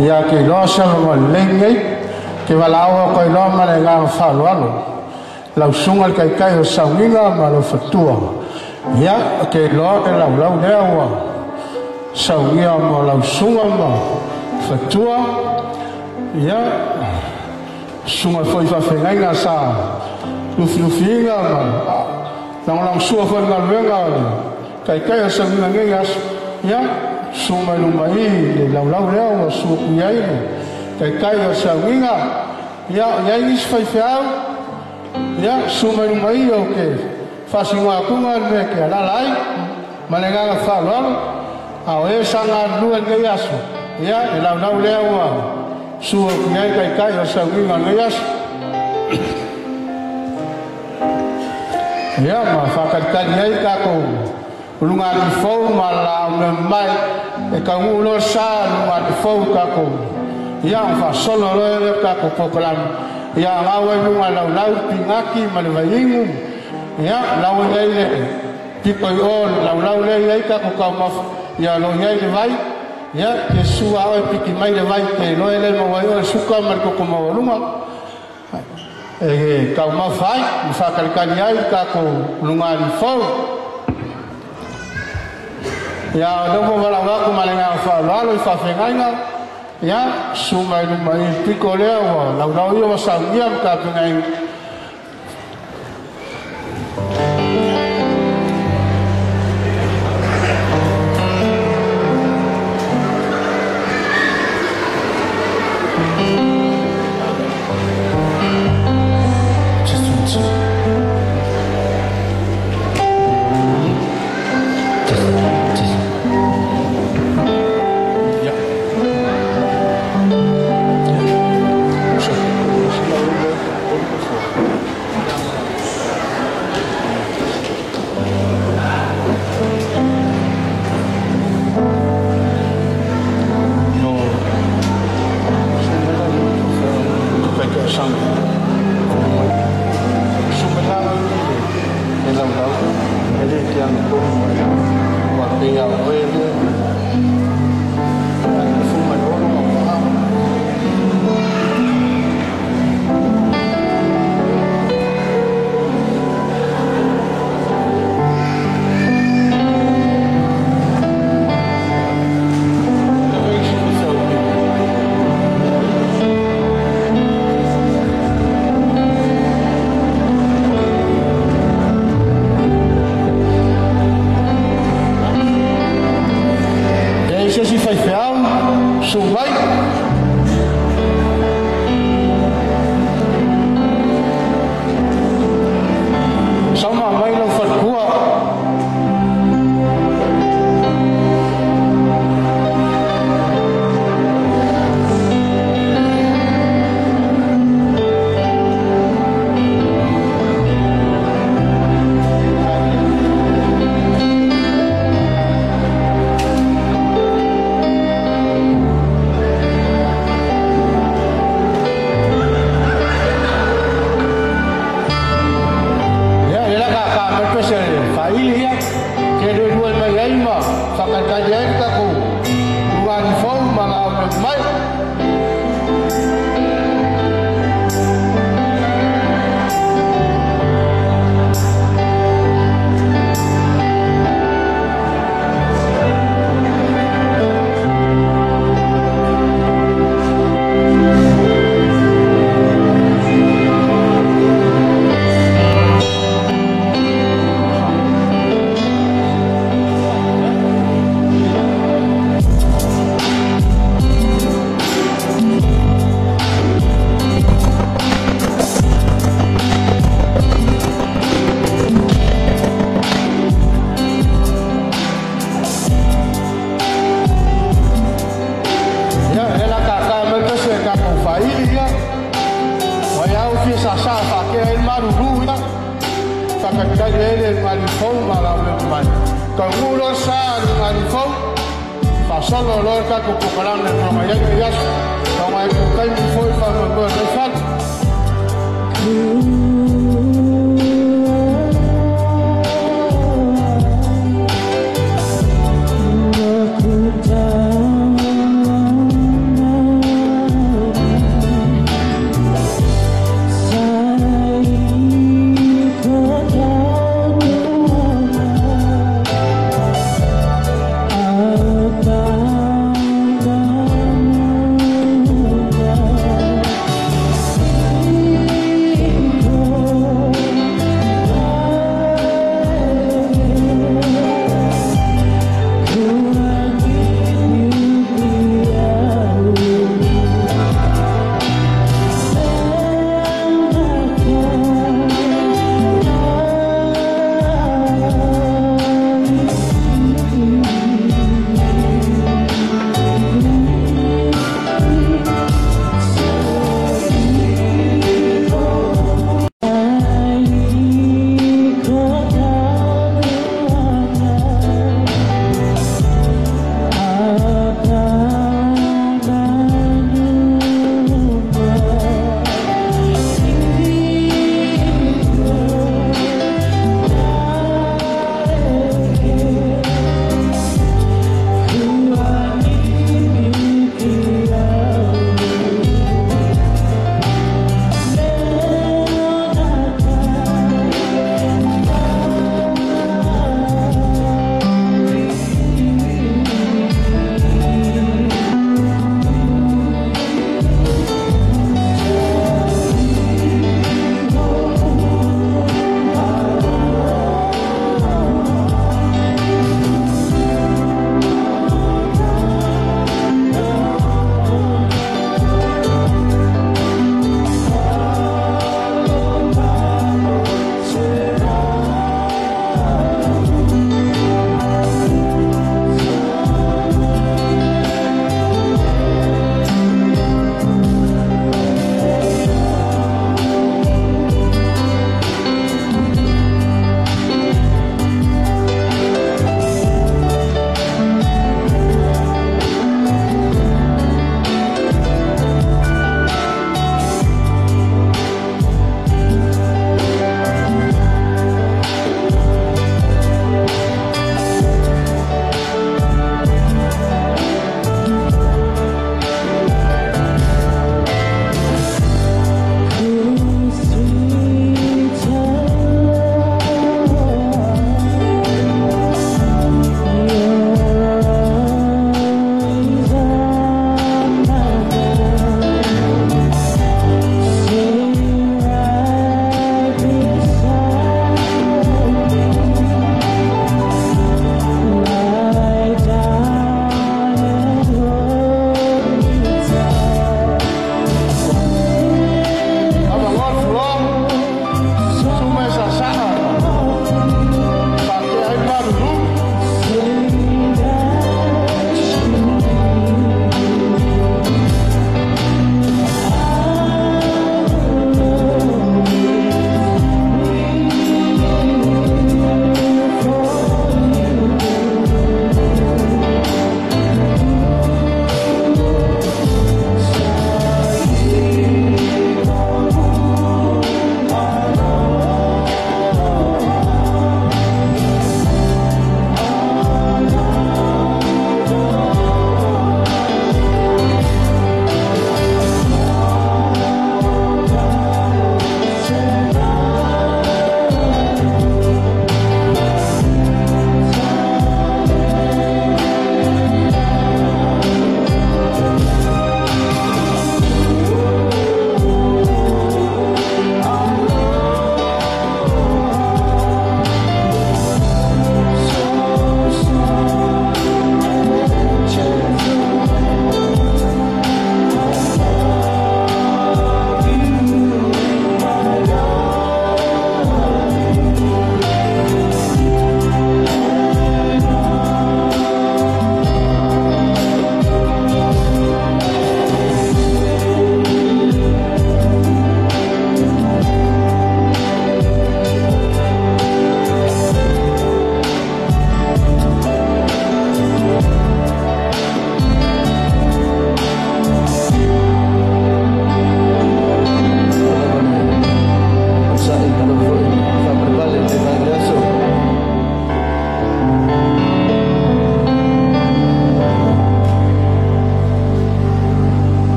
Ia ke loa se ma lenei ke walao ko loa ma le ga faaaloalo lau suga le taitai o saugiga ma lau fatua. Ia ke loa ke laulau lea ua saugia ma lau suga ma fatua. Ia suga foi faafegaiga sa lufilufiiga ma lagolagosua foi galuega o le taitai o saugiga nei aso. Ia suma luma i le laulau lea ua suaku ai le taitai o saugiga. Ia iai nisi faifeau. Ia suma luma i o ke faasigoa atuga le mea ke alala ai ma le agaga faaaloalo a o e sa galulue lenei aso. Ia le laulau lea ua suaku ai taitai o saugiga lenei aso. Ia ma faatalitali ai tatou uluga alifou ma la mea mai e kauguu loa sa luga alifou tatou. Ia ma faasolo loa lea tatou polokalame. Ia gau ai luga laulau pigaki ma le vaiigu. Ia lau ai le pito i o le laulau lea i ai tatou taumafa. Ia lo i ai le vai. Ia ke sua oe piki mai le vai te loe le maua ai oe suka ma le koko maualuga e taumafa ai ma faatalitali ai tatou uluga alifou. Ia lea ua valaau atu ma le agaga faaaloalo i faafegaiga. Ia suma i luma i piko lea ua laulau ia ua saunia ma tapenaina.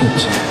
Fiti.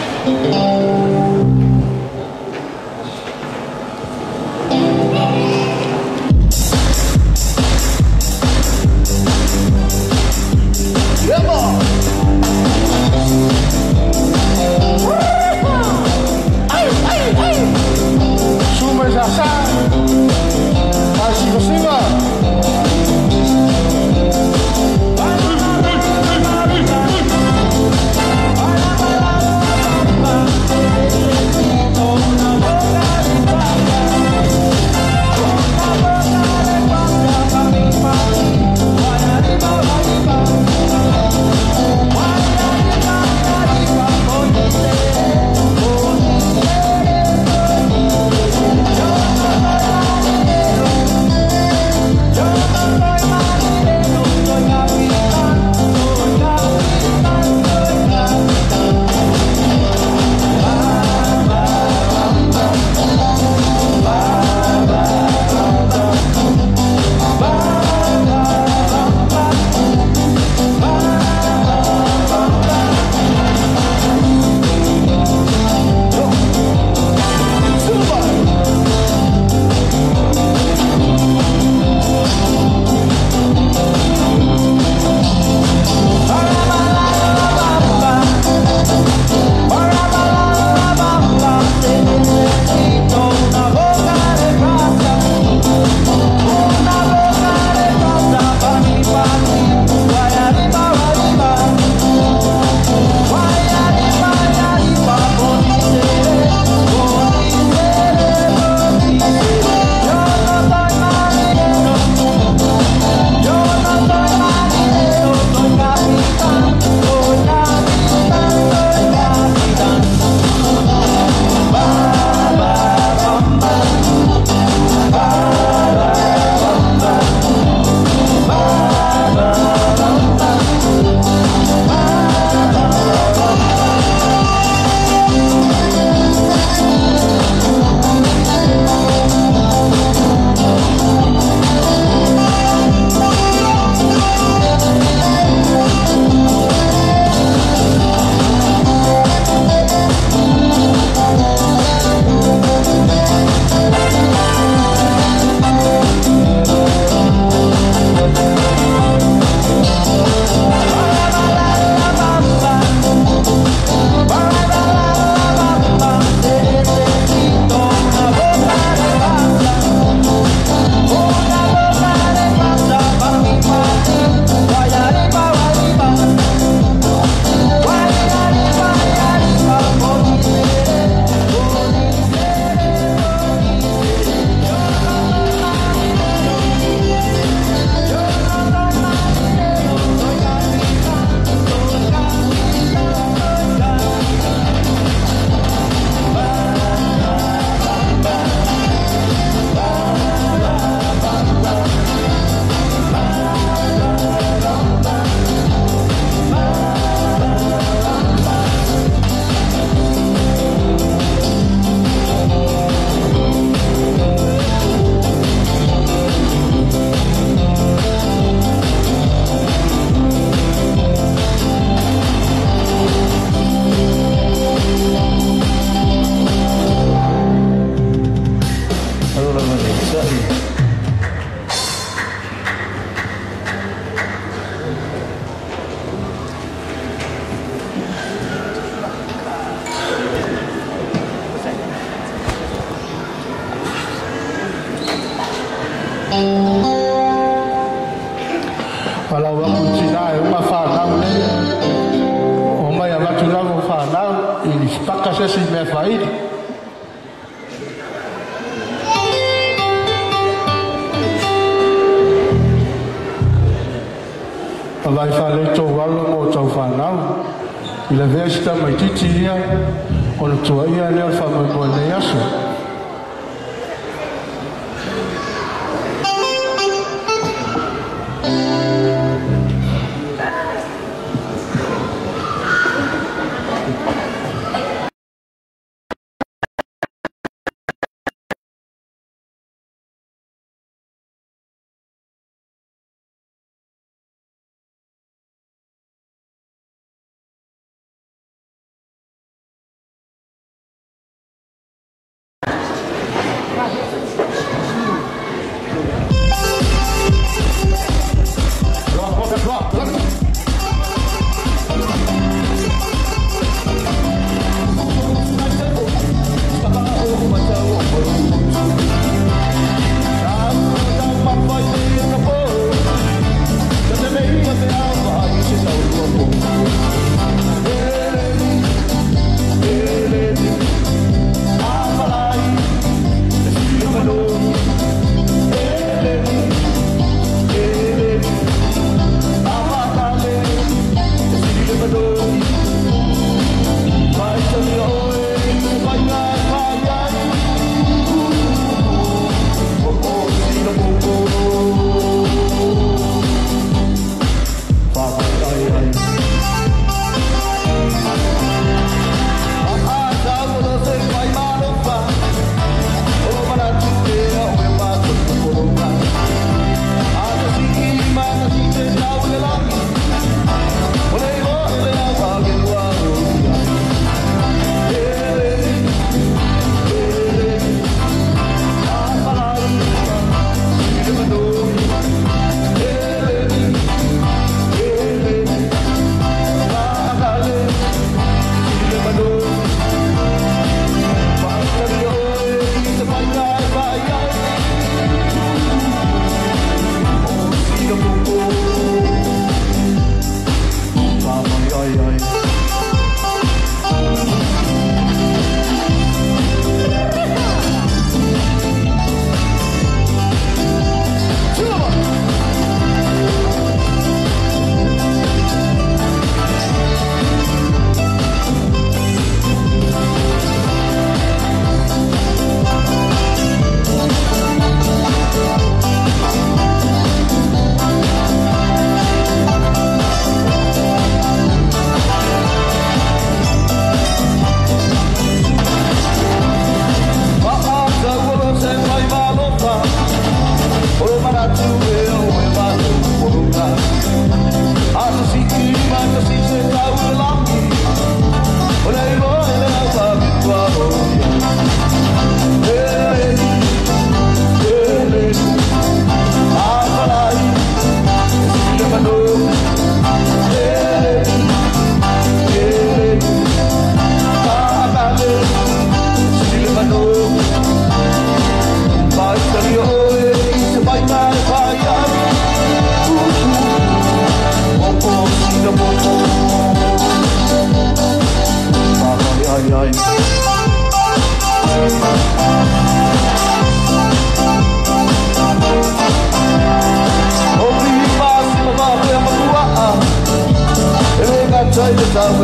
Tau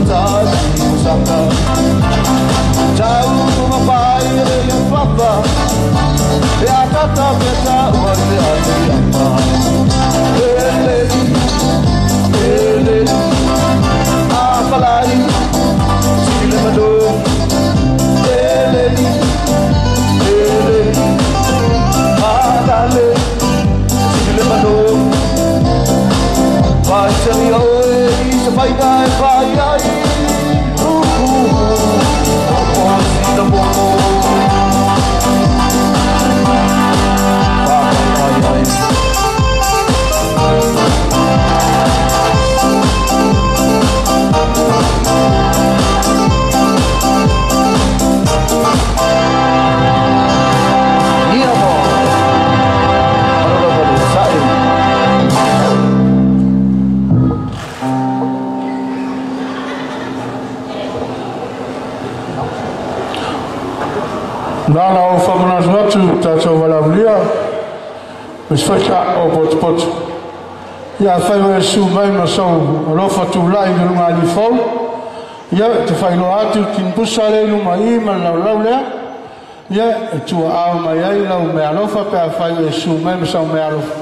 tau ma pai le ia papa e a tata pe tau a le a le ia pa ele ele a palai si le manu ele ele a dale si le manu vai se mi oe i se fai dai fai ai Nana o whamanatu atu tātou walaulia, me sfeka o potopoto. Ia whai oe su mai ma sau alofa tūlai i lunga ali fau. Ia te whailoa atu kinpusa le luma i ma lau lau lea. Ia e tua ao mai ai lau me alofa pe a whai oe su mai ma sau me alofa.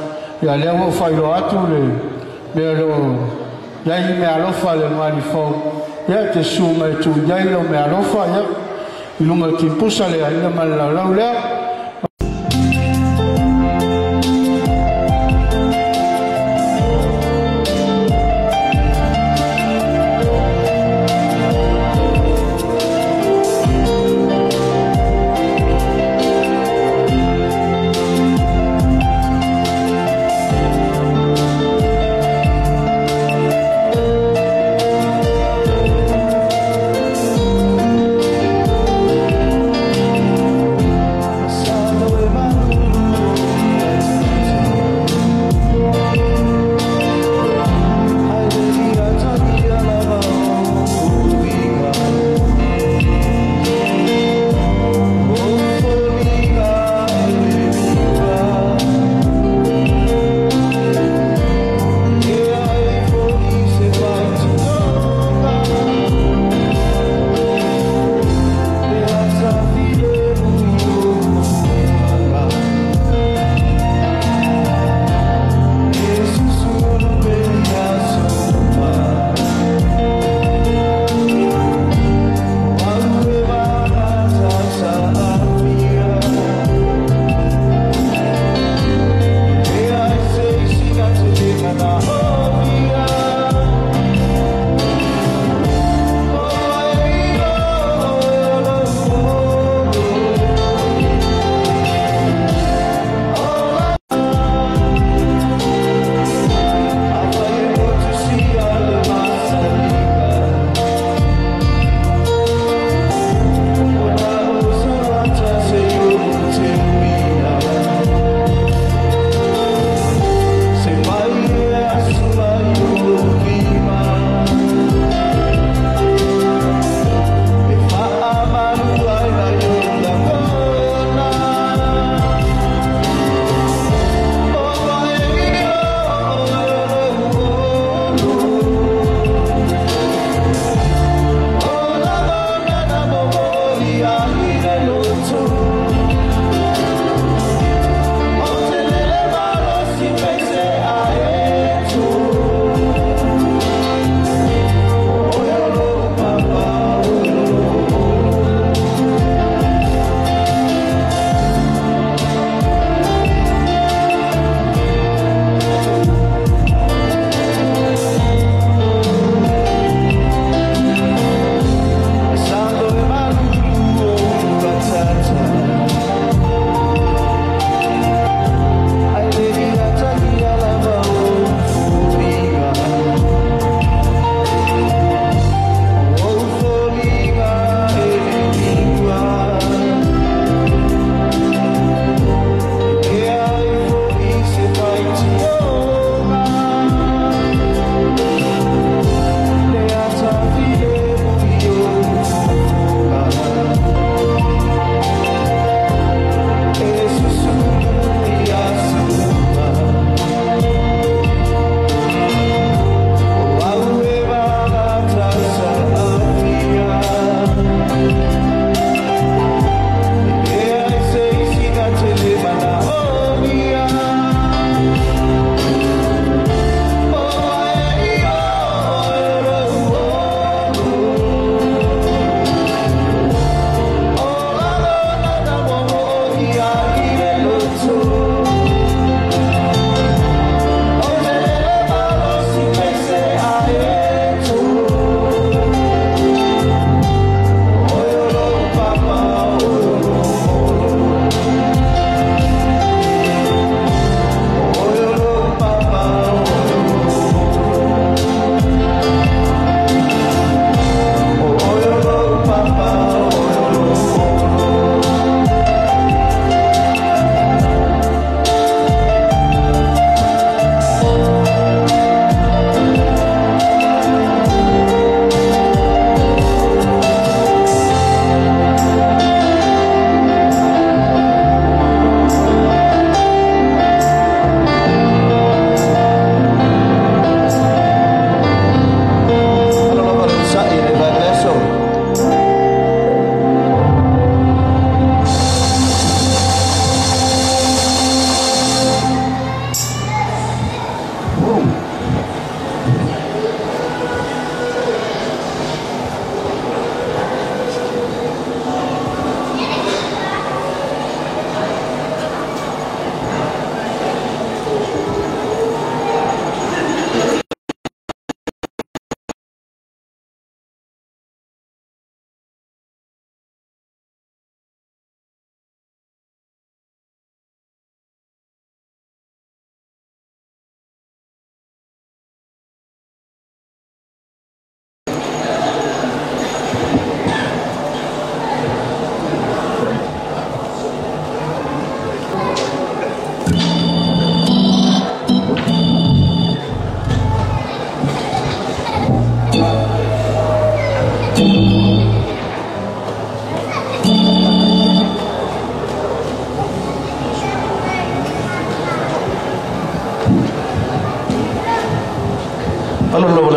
Ia lea ua whailoa atu le mea leo iai me alofa le lunga ali fau. Ia te su mai tu iai lau me alofa ia. I lunga kinpusa lea ina ma lau lau lea.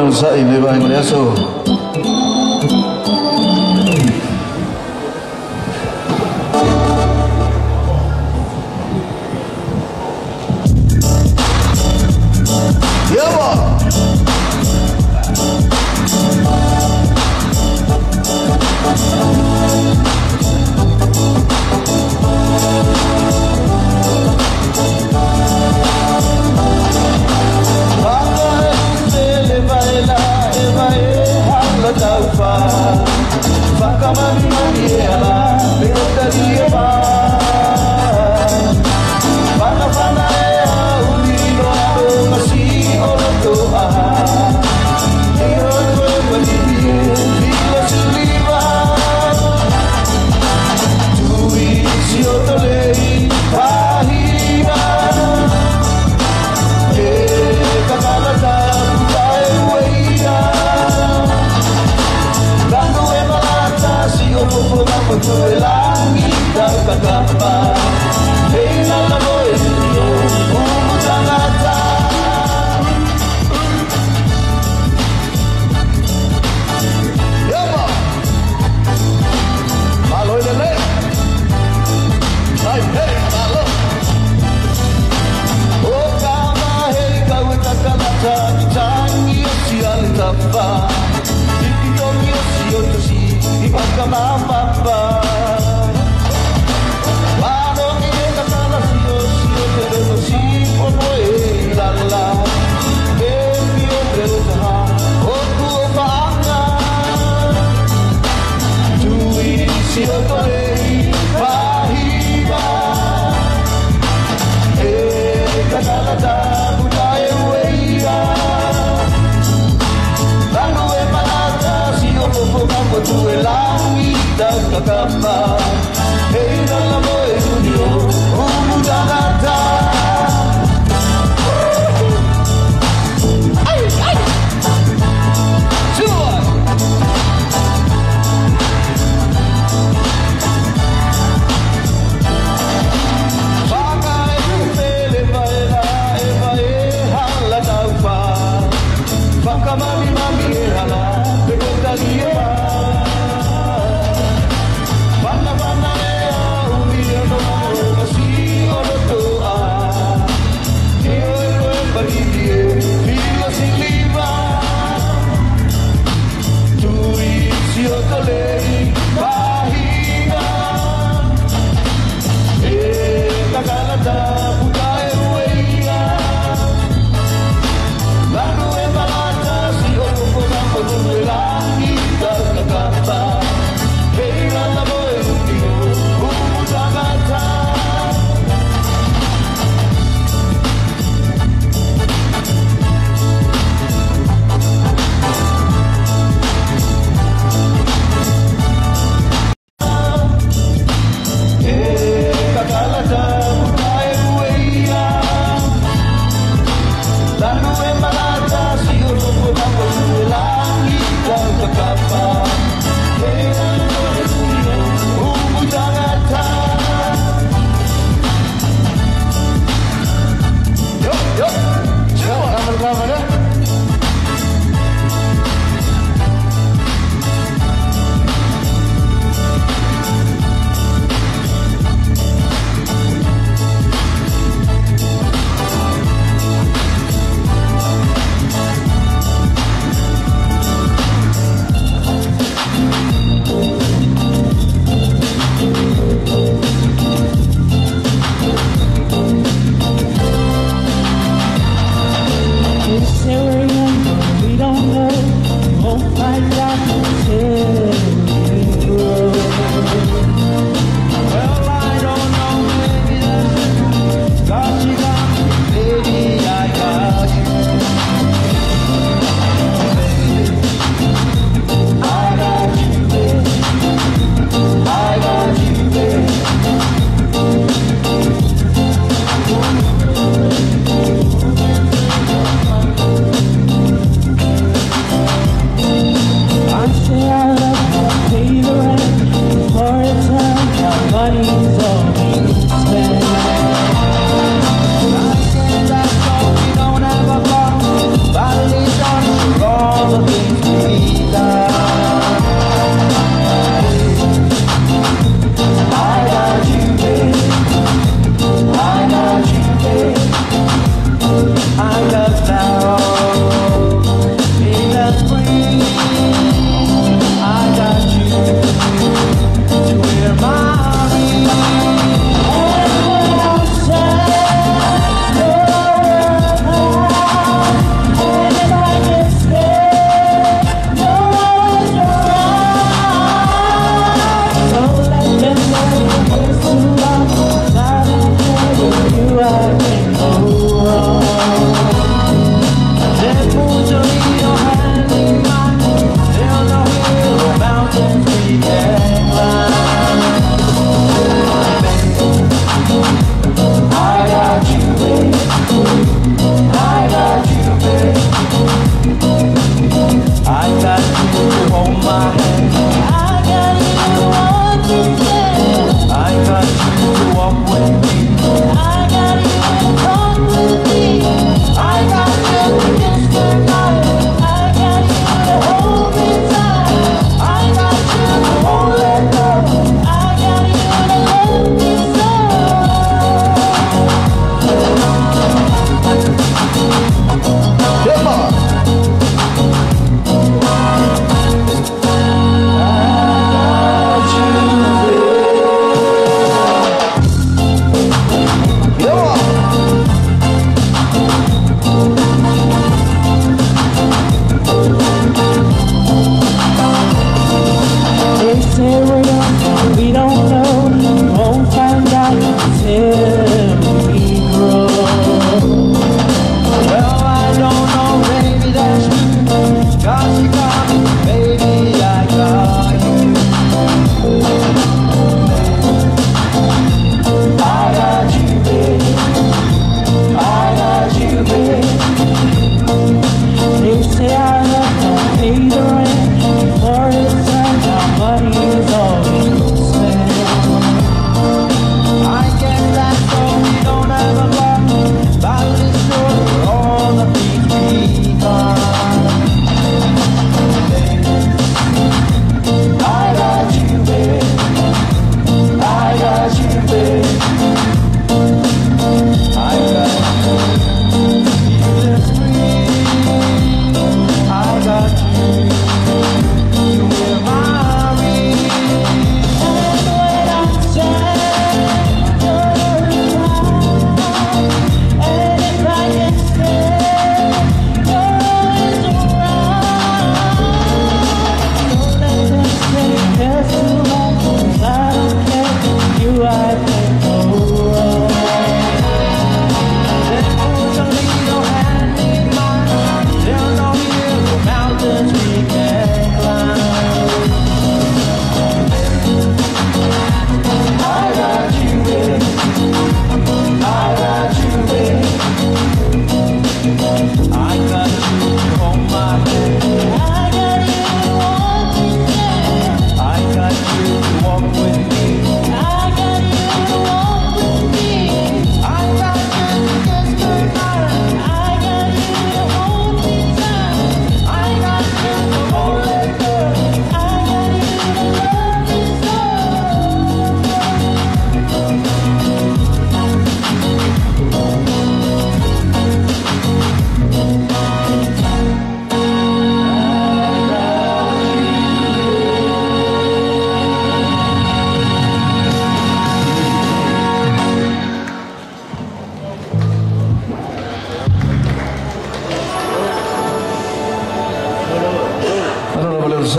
Onosai le vaega o le aso.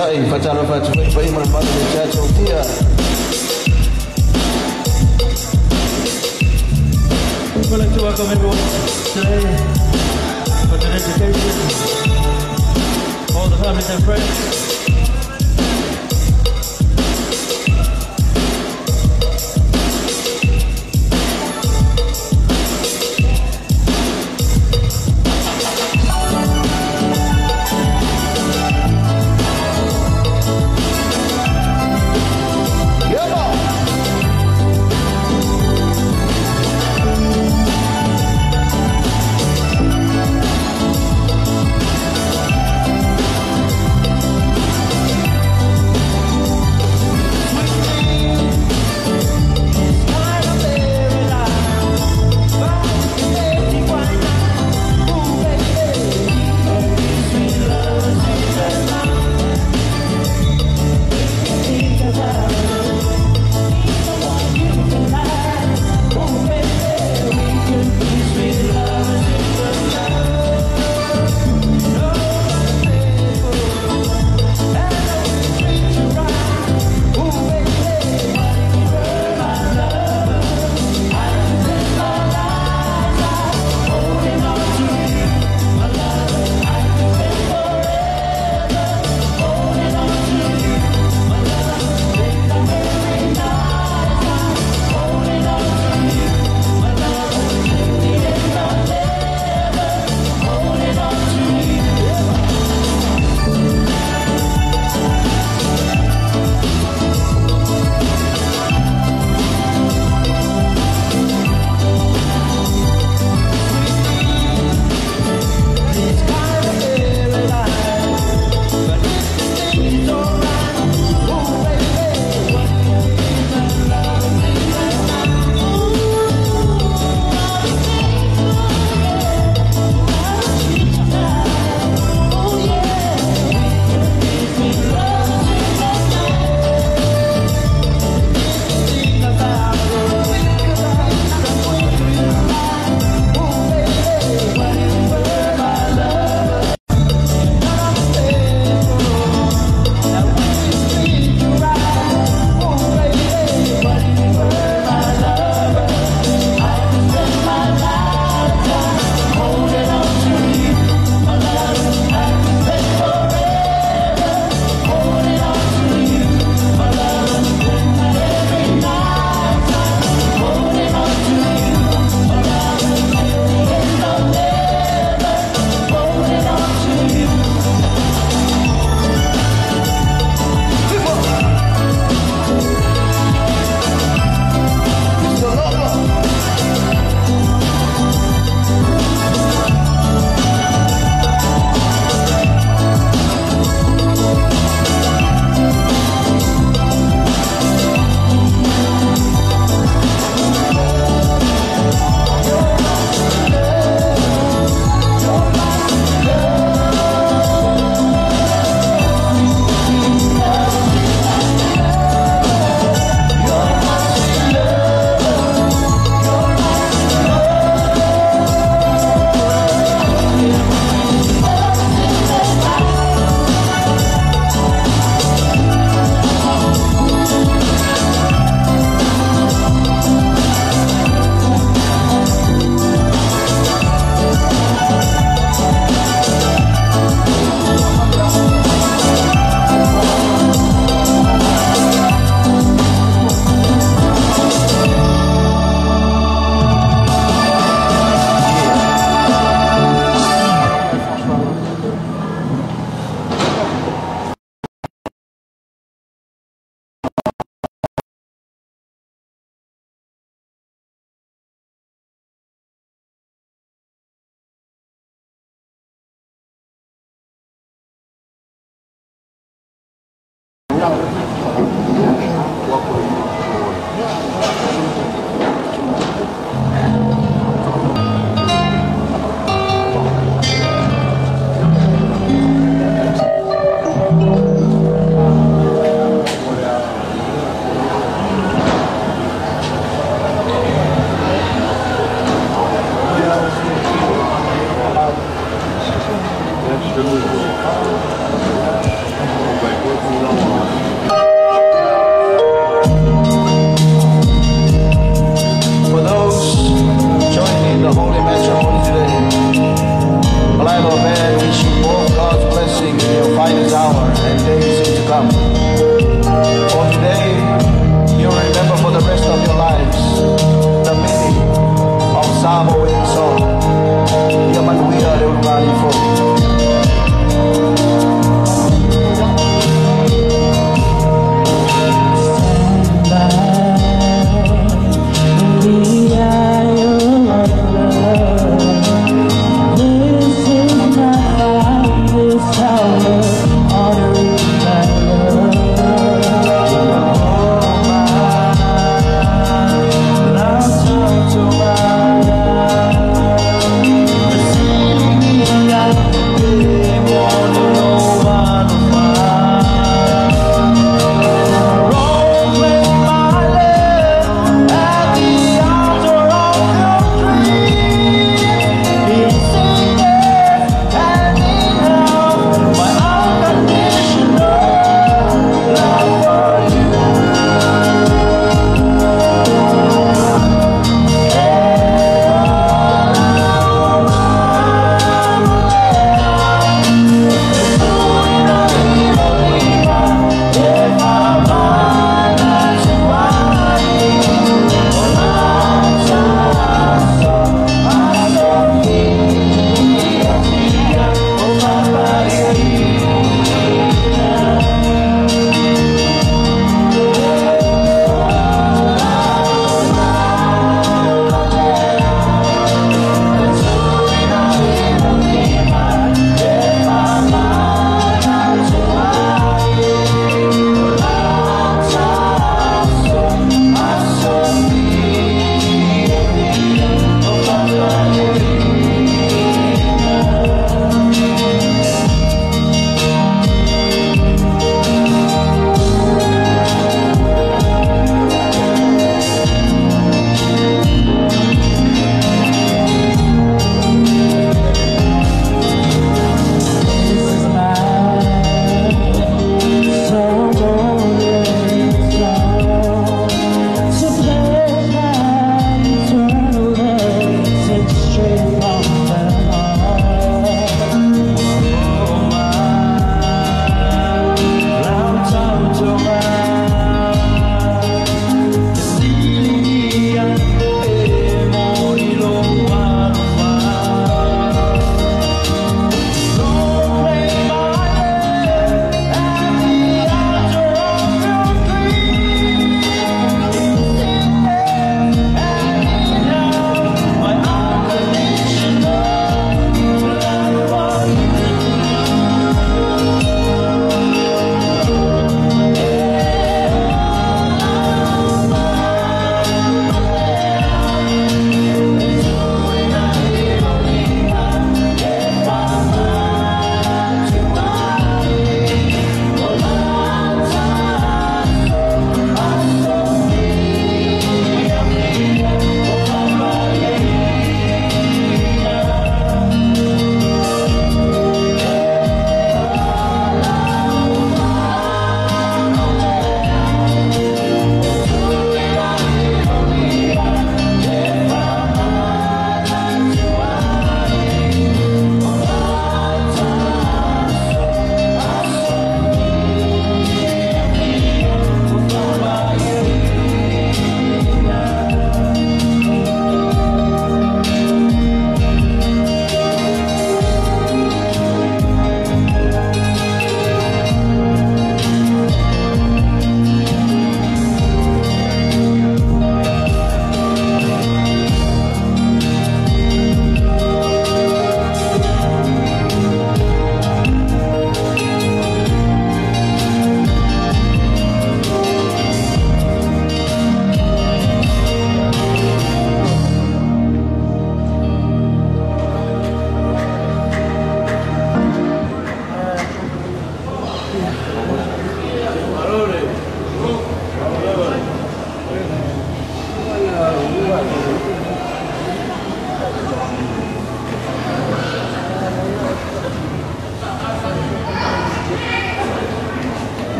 Onosai, faatalofa atu foi i le paia ma le mamalu o le Church o Apia. We'd like to welcome everyone today for today's occasion, all the families and friends. Yama!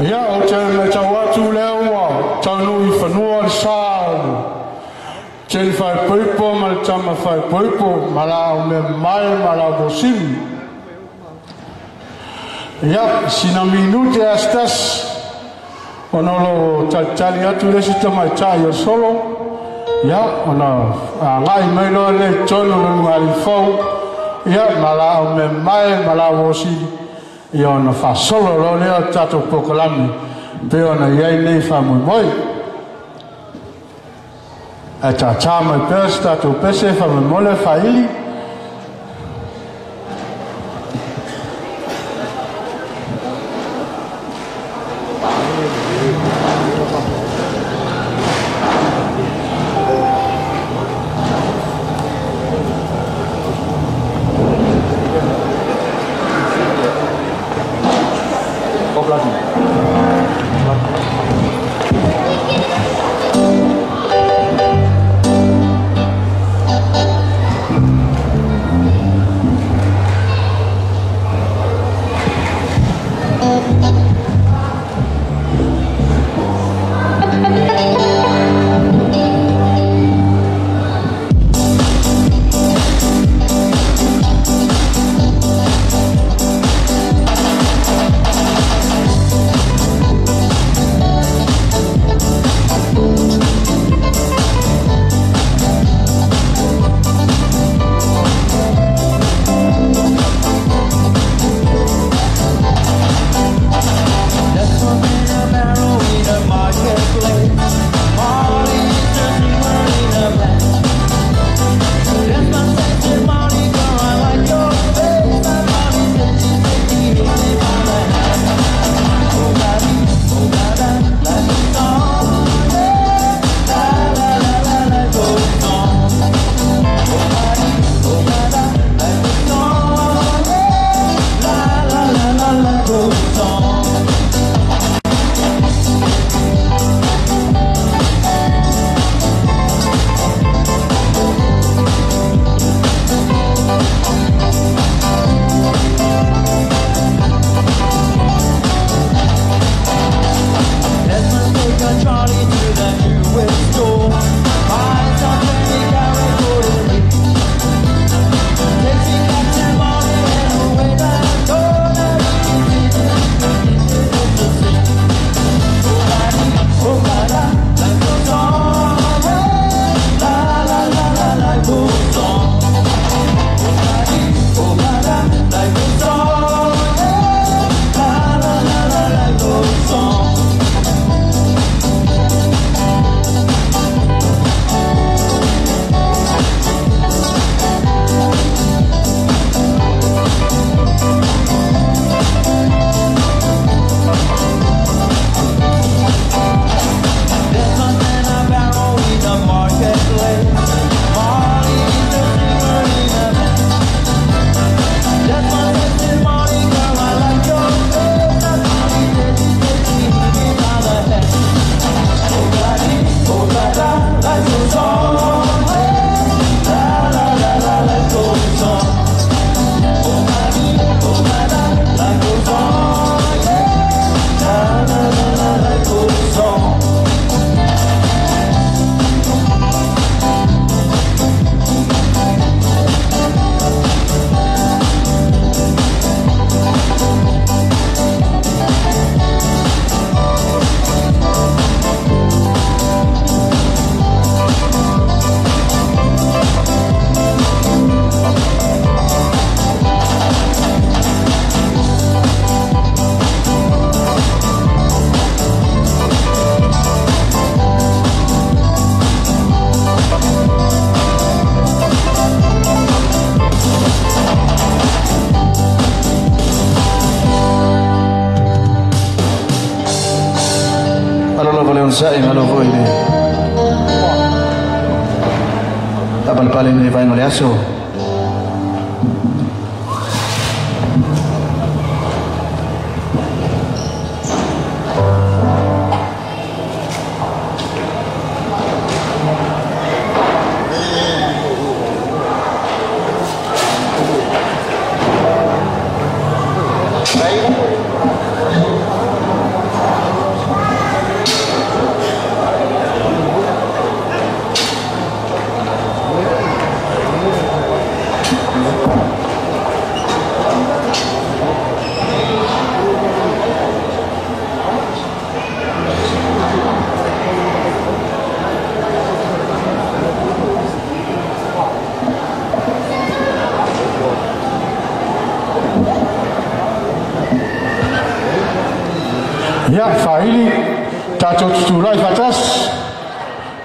Ia, o te me tau atu lea ua taunuu i fanua le sa o le tele faepoepo ma le tama faepoepo ma la au mea mamae ma la au mosili. Ia, sina minute a se tasi, ona o loo talitali atu le isi tamaitai o solo, ia, ona agai mai loa lea i totonu o le lugalii fou, ia, ma la au mea mamae ma la au osili, ia ona faasolo loa lea o le tatou polokalame pei ona i ai nei faamoemoe. Ae tātā mai pea se tatou pese faamolemole faili. Malo lava le onosai, malo foi le Faapalepale nei vaega o le aso. Ia, faili, tatou tutulai faatasi,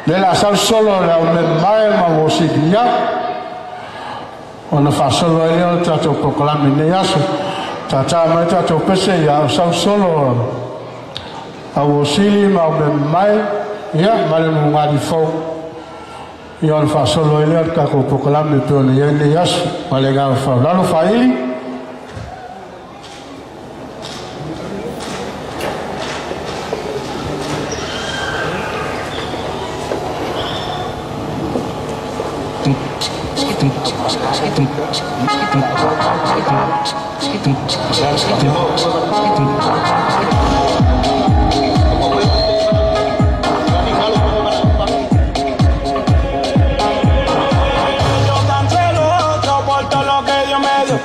le la sau solo le au memae ma mo silia, ona faasolo ai lea o le tatou polokalame i lenei aso. Tātā mai tatou pese ia au sau solo au osili ma au memae, ia, ma le mugali fou. Ia ona faasolo ai lea o le tatou polokalame e pei ona i ai lenei aso. Ma le agaga faaaloalo faili. Yo cancelo otro por todo lo que Dios me dio.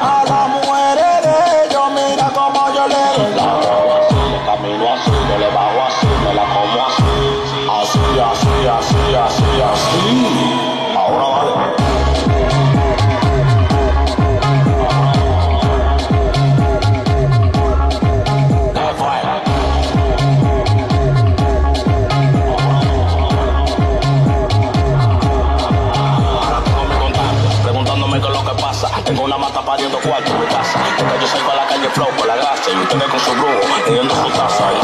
A las mujeres de ellos, mira cómo yo le doy. La hago así, le camino así, yo le bajo así, me la como así. Así, así, así, así, así. Ahora vale. ¿Qué fue? Ahora tengo mi contacto, preguntándome qué es lo que pasa. Tengo una mata pariendo cuarto en mi casa. Porque yo salgo a la calle flow con la grasa y ustedes con su brujo, leyendo su taza. Y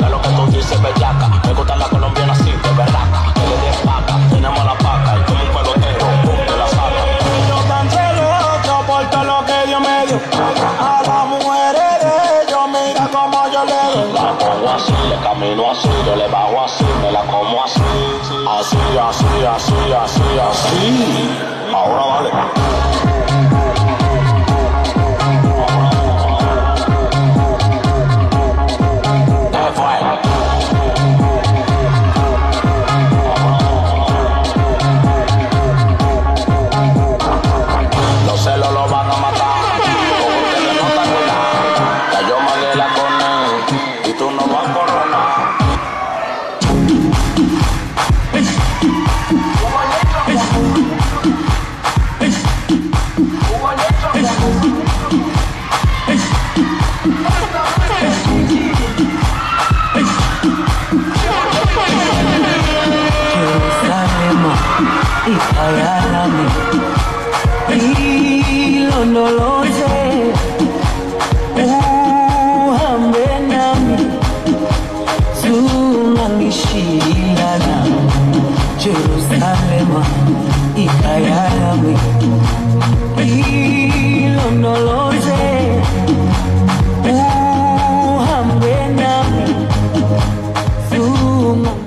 de lo que tú dices, bellaca. Me gusta la colombiana así, de berraca. Que le den paca, tenemos la paca y como un pelotero, pum, te la saca. Yo cancelo otro por todo lo que Dios me dio. A las mujeres de ellos, mira cómo yo le doy. La pongo así, le camino así, yo le bajo así, me la como así. Así, así, así, así, así. Ahora vale. ¿Qué fue? Los celos lo van a matar. Con ustedes no están ni nada. Ya yo mandé la con él y tú no vas a coronar. Jerusalema ikhaya lami ilondoloze uhambe nami zungangishilana Jerusalema ikhaya lami ilondoloze uhambe nami zungangishiya.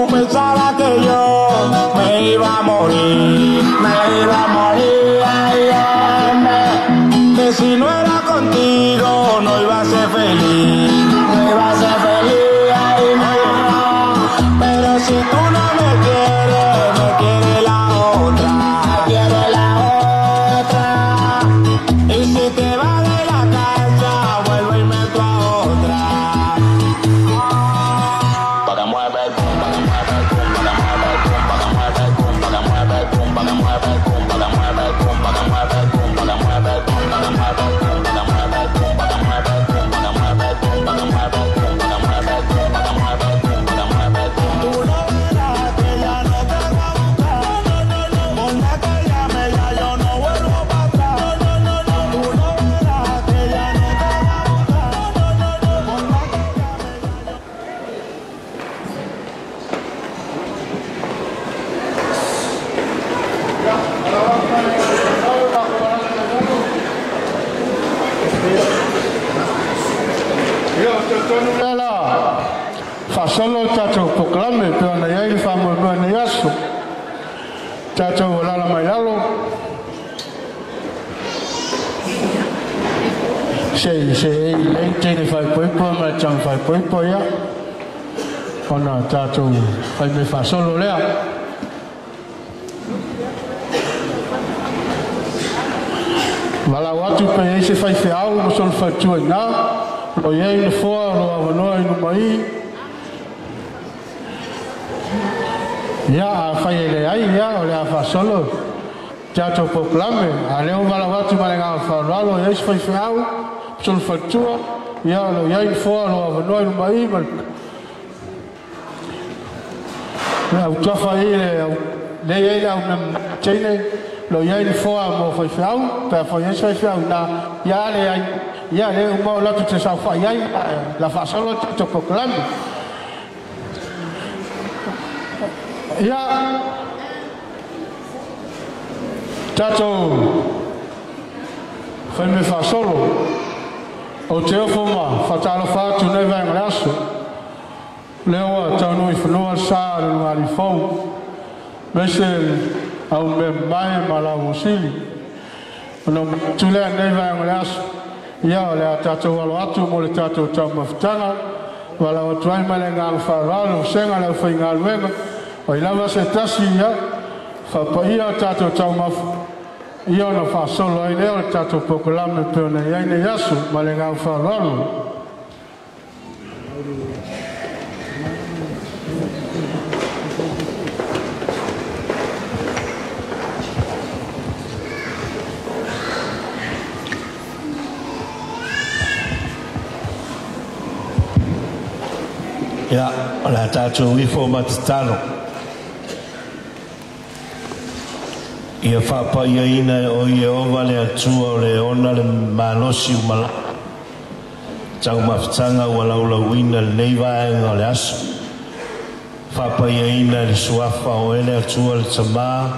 Pensaba que yo me iba a morir. faasolo tatou polokalame pe ona i ai le faamoemoe nei aso. Tatou alala mai lalo. Se ei lei tele faaipoipo ma le taga faaipoipo ia. Ona tatou faimea faasolo lea. Valaau atu pe i ai se faifeau ma sona faletua i ina. O lo i ai nofoa o lo o avanoa i luma i. Ia, afai e leai, ia, o le a faasolo tatou polokalame. A o lea ua valaau atu ma le agaga faaaloalo, i ai se faifeau ma sona faletua, ia, o lo o i ai nofoa o lo o avanoa i luma i ma le autafa i le lea i ai le au teine, lo i ai nofoa mo faifeau, pe afai ai se faifeau i ina, ia a leai, ia lea uma o latou te saofai ai, la faasolo tatou polokalame. Ia, tatou faimea faasolo, ou te ofo ma faatalofa atu nei vaega o le aso. Lea ua taunuu i fanua le sa o le Lugalii fou, aemaise au mea mamae ma lau sili. Ona ou manatu lea nei vaega o le aso, ia o le a tatou alo atu mo le tatou taumafataga, valaau atu ai ma le agaga faaaloalo, vasega le aufaigaluega, o ai lava se tasi ia faapaia o tatou taumafa, ia ona faasolo ai lea o le tatou polokalame pe ona i ai nei aso ma le agaga faaaloalo. Ia, o le a tatou ifo ma tatalo. Ia faapaiaina e oe Ieova le Atua o le ona le malosi umalaga. Taumafataga ua laulauina lenei vaega o le aso. Faapaiaina e le suafa o oe le Atua le Tamā,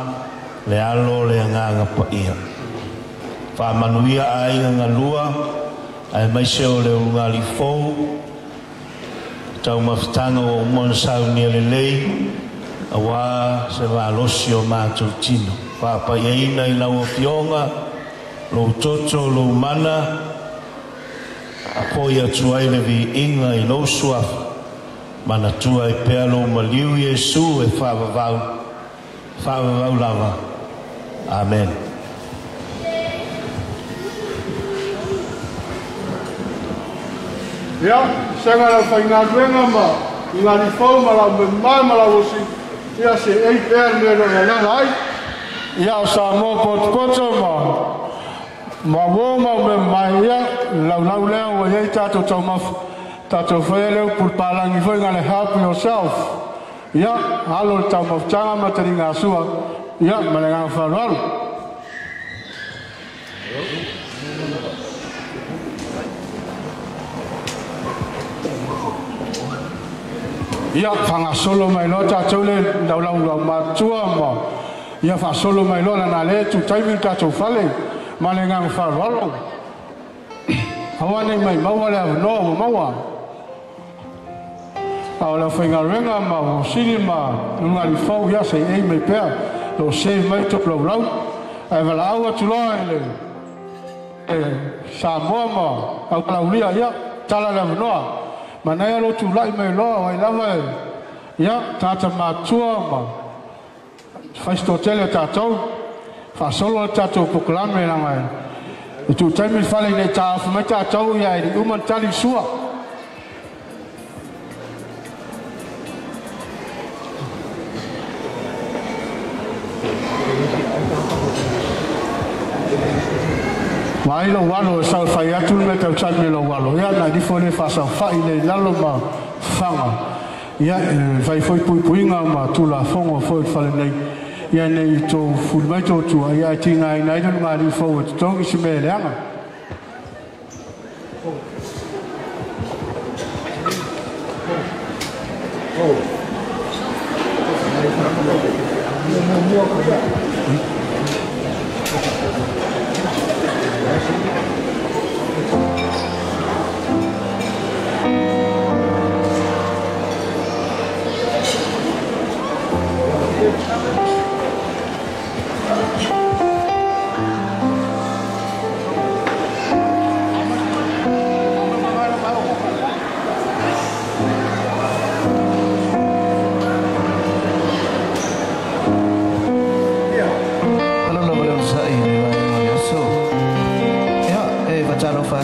le Alo le Agaga Paia. Faamanuia aiga galua, aemaise o le ulugalii fou, taumafataga ua uma ona saunia lelei, auā se malosi o matou tino. Faapaiaina i lau Afioga, lou toto, lou mana, afo'i atu ai le viiga i lou suafa, manatua ai pea lou maliu Iesu e faavavau, faavavau lava. Amen. Ia, sega le aufaigaluega ma Lugalii fou ma lau mea ma lau osi, ia se ei pea le mea o lo o alala ai. Ia o Samoa potopoto ma uo ma mea mamae, ia, le laulau lea ua i ai tatou taumafa, tatou faia le upu i le palagi foi gale help yourself. Ia, alo le taumafataga ma taligasua, ia, ma le agaga faaaloalo. Ia, faagasolo mai loa tatou le laulau matua ma ia faasolo mai loa lana lea tu taimi le tatou fale ma le agaga faaaloalo. Aua nei mai maua le avanoa ua maua. A o le aufaigaluega ma Uosili ma Lugalii fou, ia se i ei mai pea lo se mai tou laulau. Ae valaau atu loa i le Samoa ma Aukalaulia, ia tala le avanoa. Manaia lo tulai mai loa o ai lava e ia tagata matua ma faisitotele o tatou. Faasolo le tatou polokalame leaga e tuu taimi le fale ina i taofi mai tatou ia e le i uma ona tali le sua. Vaai lou alo e sau e fai atu le mea tautali i lou alo. Ia, na nifo le faasaofai le i lalo ma faga. Ia, e fai foi puipuiga ma tulafono foi i le fale nei. Ia, nei tou fuli mai tou tua, ia e tigaina ai le lugalii fou e totogi se mea e leaga.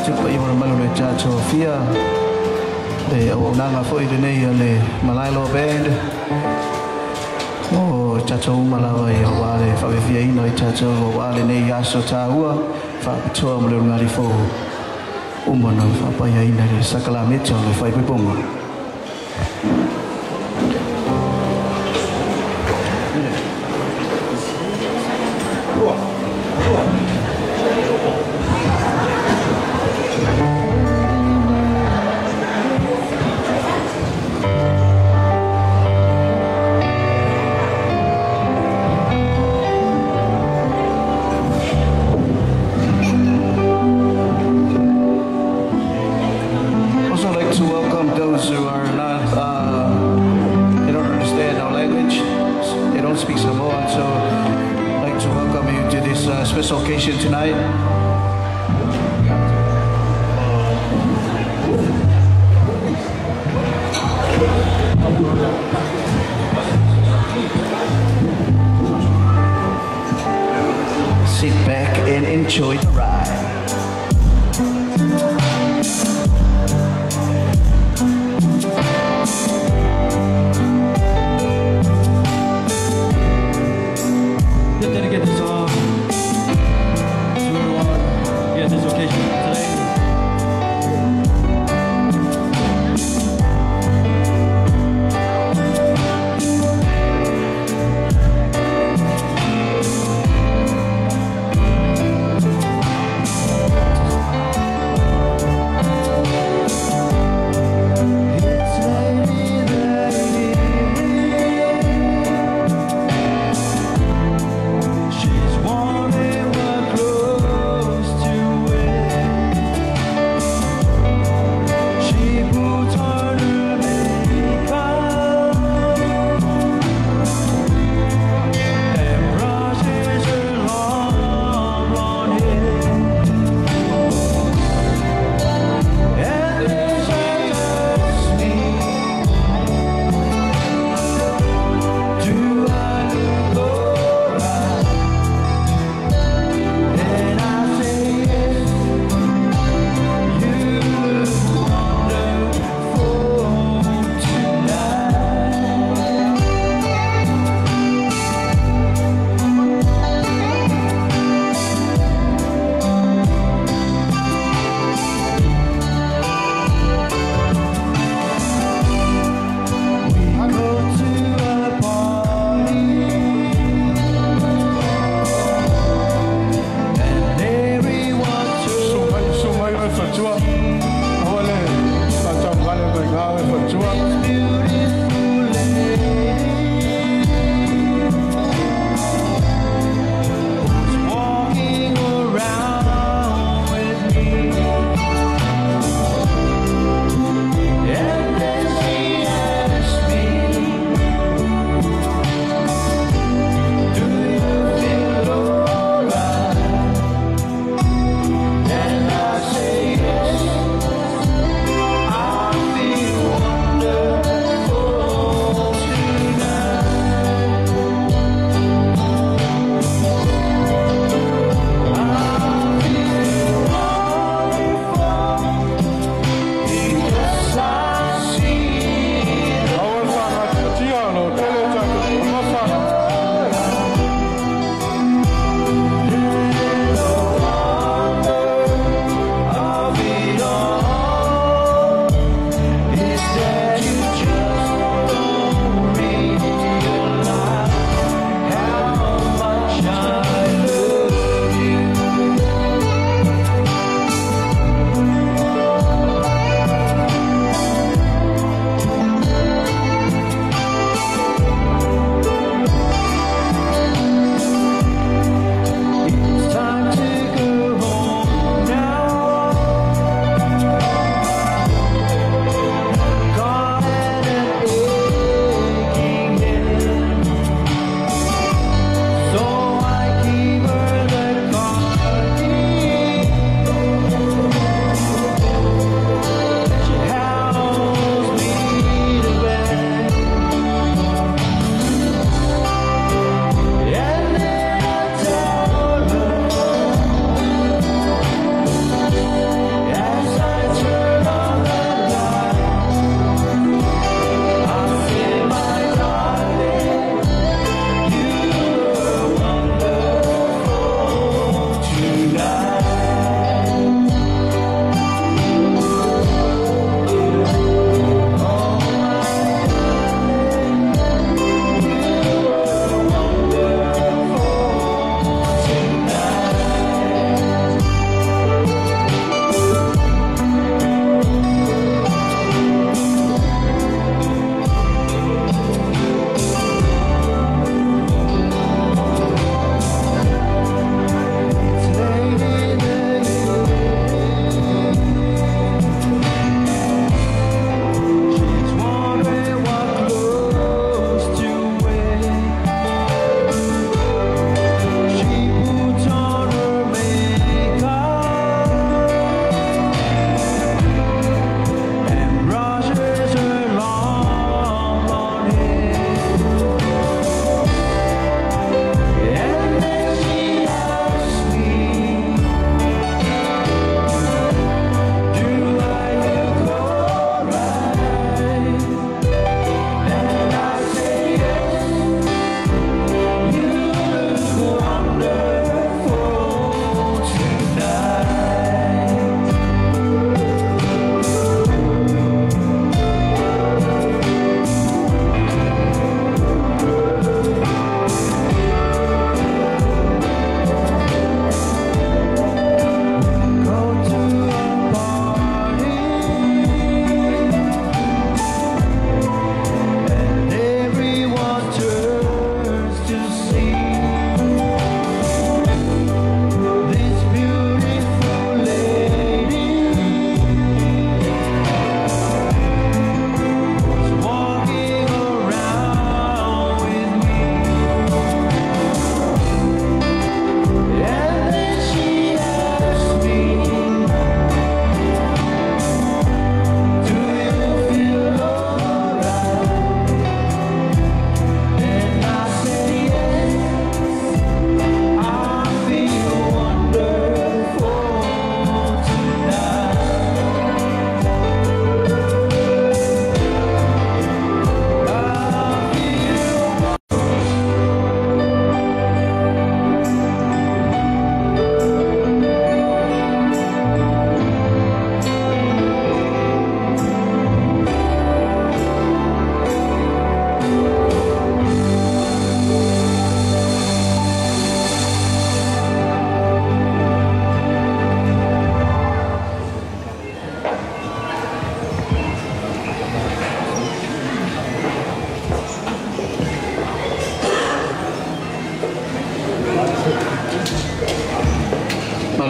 Atu paia ma le mamalu o le tatou afia le auaunaga foʻi lenei a le Malaeloa Band o tatou uma lava ia auā le faafiafiaina i tatou auā lenei aso tāua faapitoa mo le ulugalii fou uma ona faapaiaina i le sakalameta o le faaipoipoga. Also like to welcome those who are not, they don't understand our language, they don't speak Samoan, so I'd like to welcome you to this special occasion tonight. Sit back and enjoy the ride. Just dedicate this song to everyone here at this occasion today.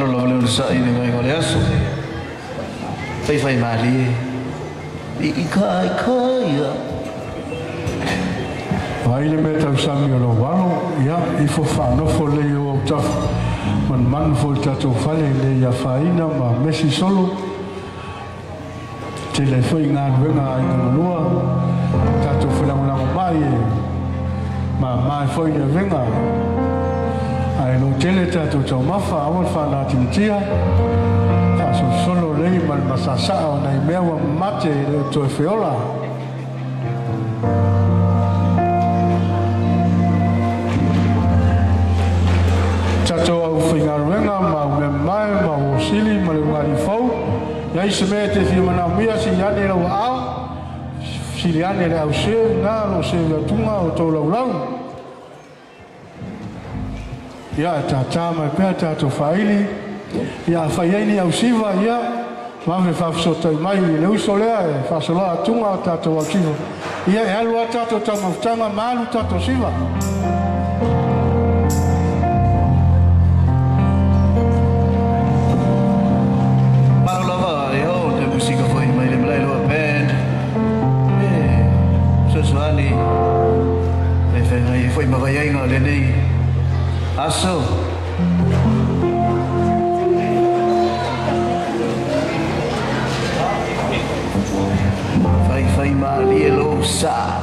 Malo lava le onosaʻi i le vaega o le aso. Faifaimalie. I ikaika ia. Ai le mea tausami o lou alo, ia, ifo faanofo lelei i ou autafa, manumanu foi i le tatou fale ina ne i afaina ma mesi solo. Tele ai foi galuega a aiga galua, tatou felagolagomai e mama ai foi le avega. Ae lo tele tatou taumafa, aua le faanatinatia, faasolosolo lelei ma le masasaa o nai mea ua mamate e le o toe feola. Tatou aufaigaluega ma au mea mamae ma au osili ma le ulugalii fou, i ai se mea e te fia manaomia, sili ane i lau aao, sili ane i le au serve na o lo o serve atuga o tou laulau. Ia, e tātā mai pea tatou faaili. Ia, afai ai ni ausiva, ia, vave faafesootai mai i le uso lea e faasoloa atuga o tatou ausiva. Ia, e alu lava tatou taumafataga ma alu tatou siva. Malo lava e o te musika foi mai le Malaeloa Band. E fesoasoani e feagai ai foi ma vaiaiga o lenei aso. Faifaimalie lou sa.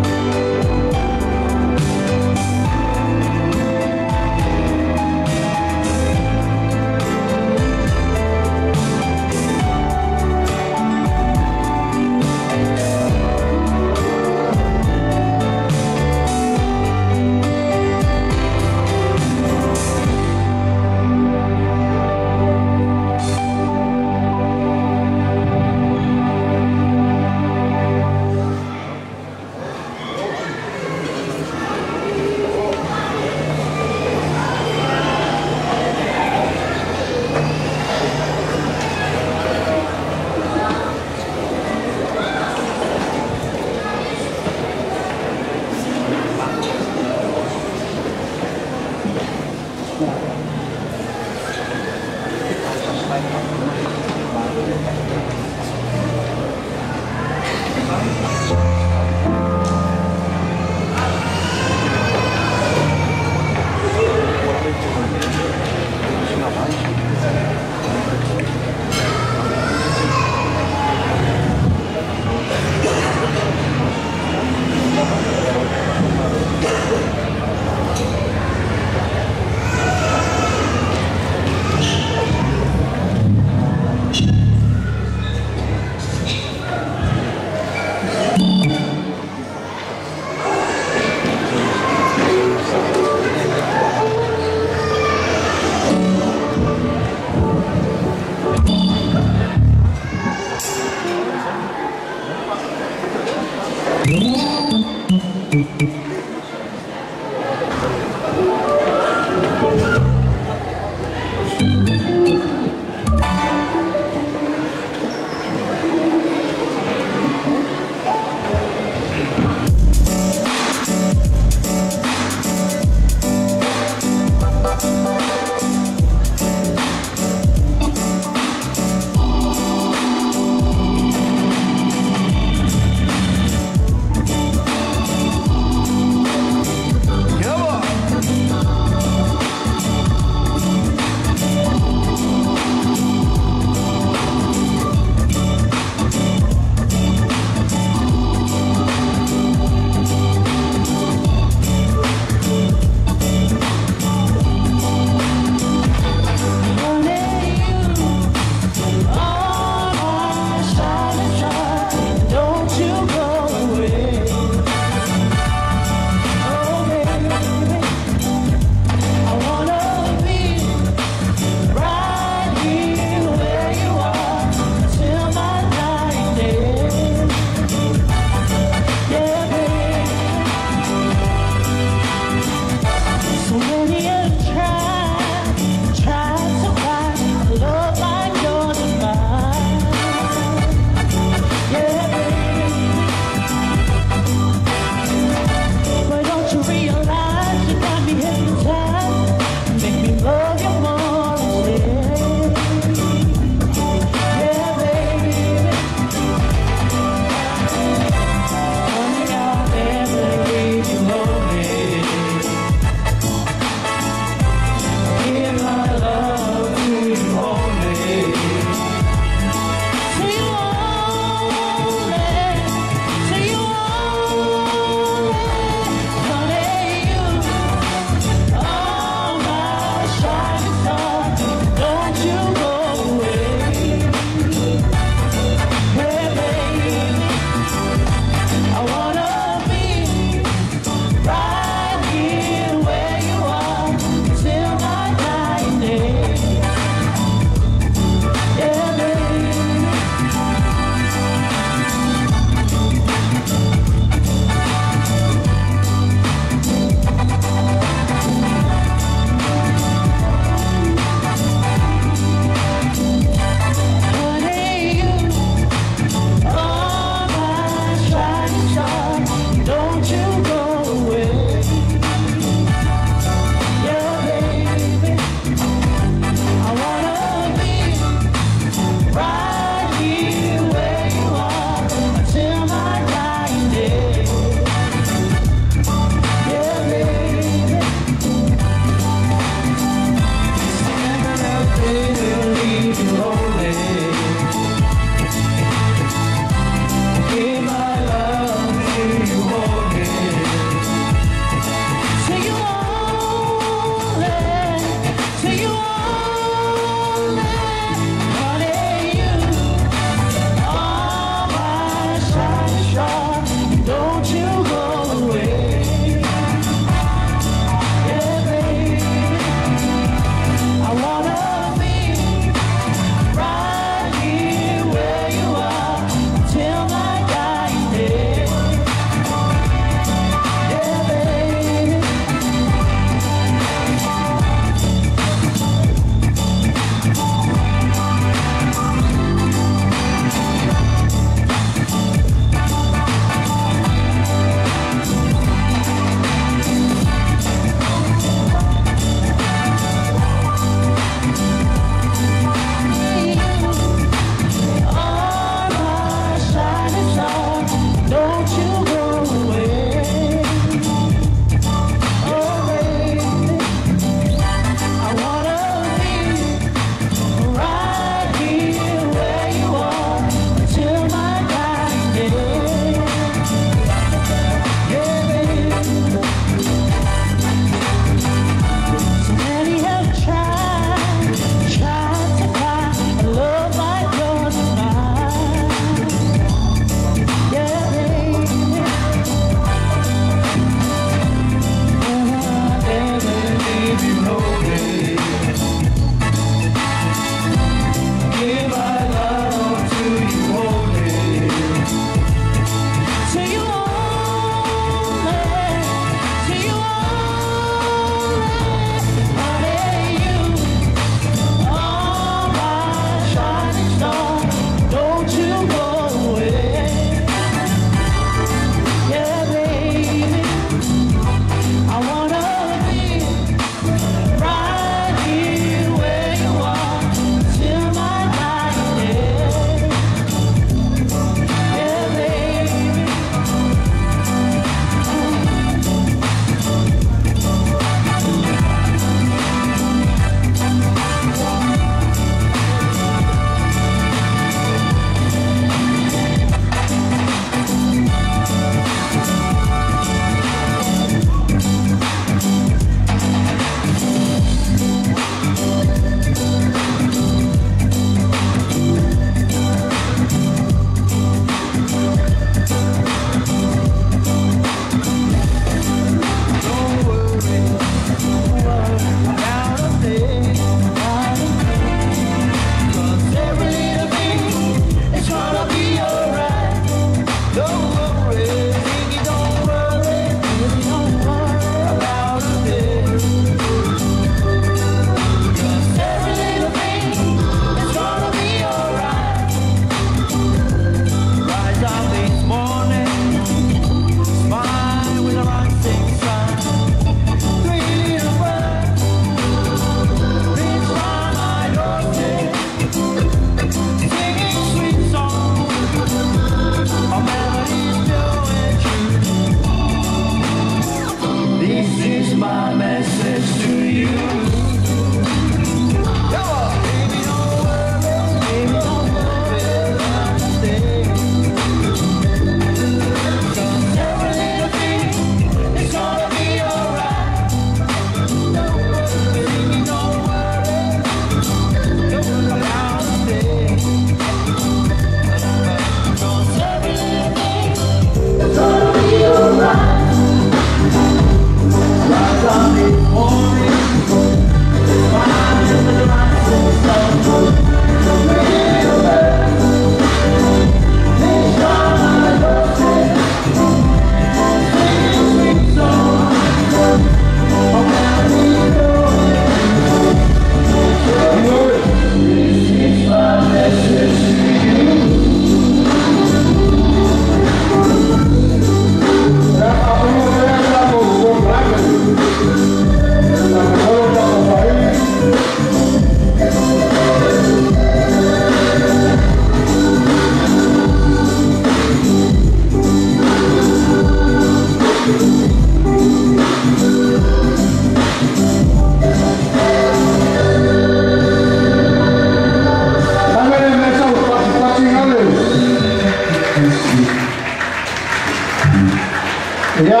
Ia,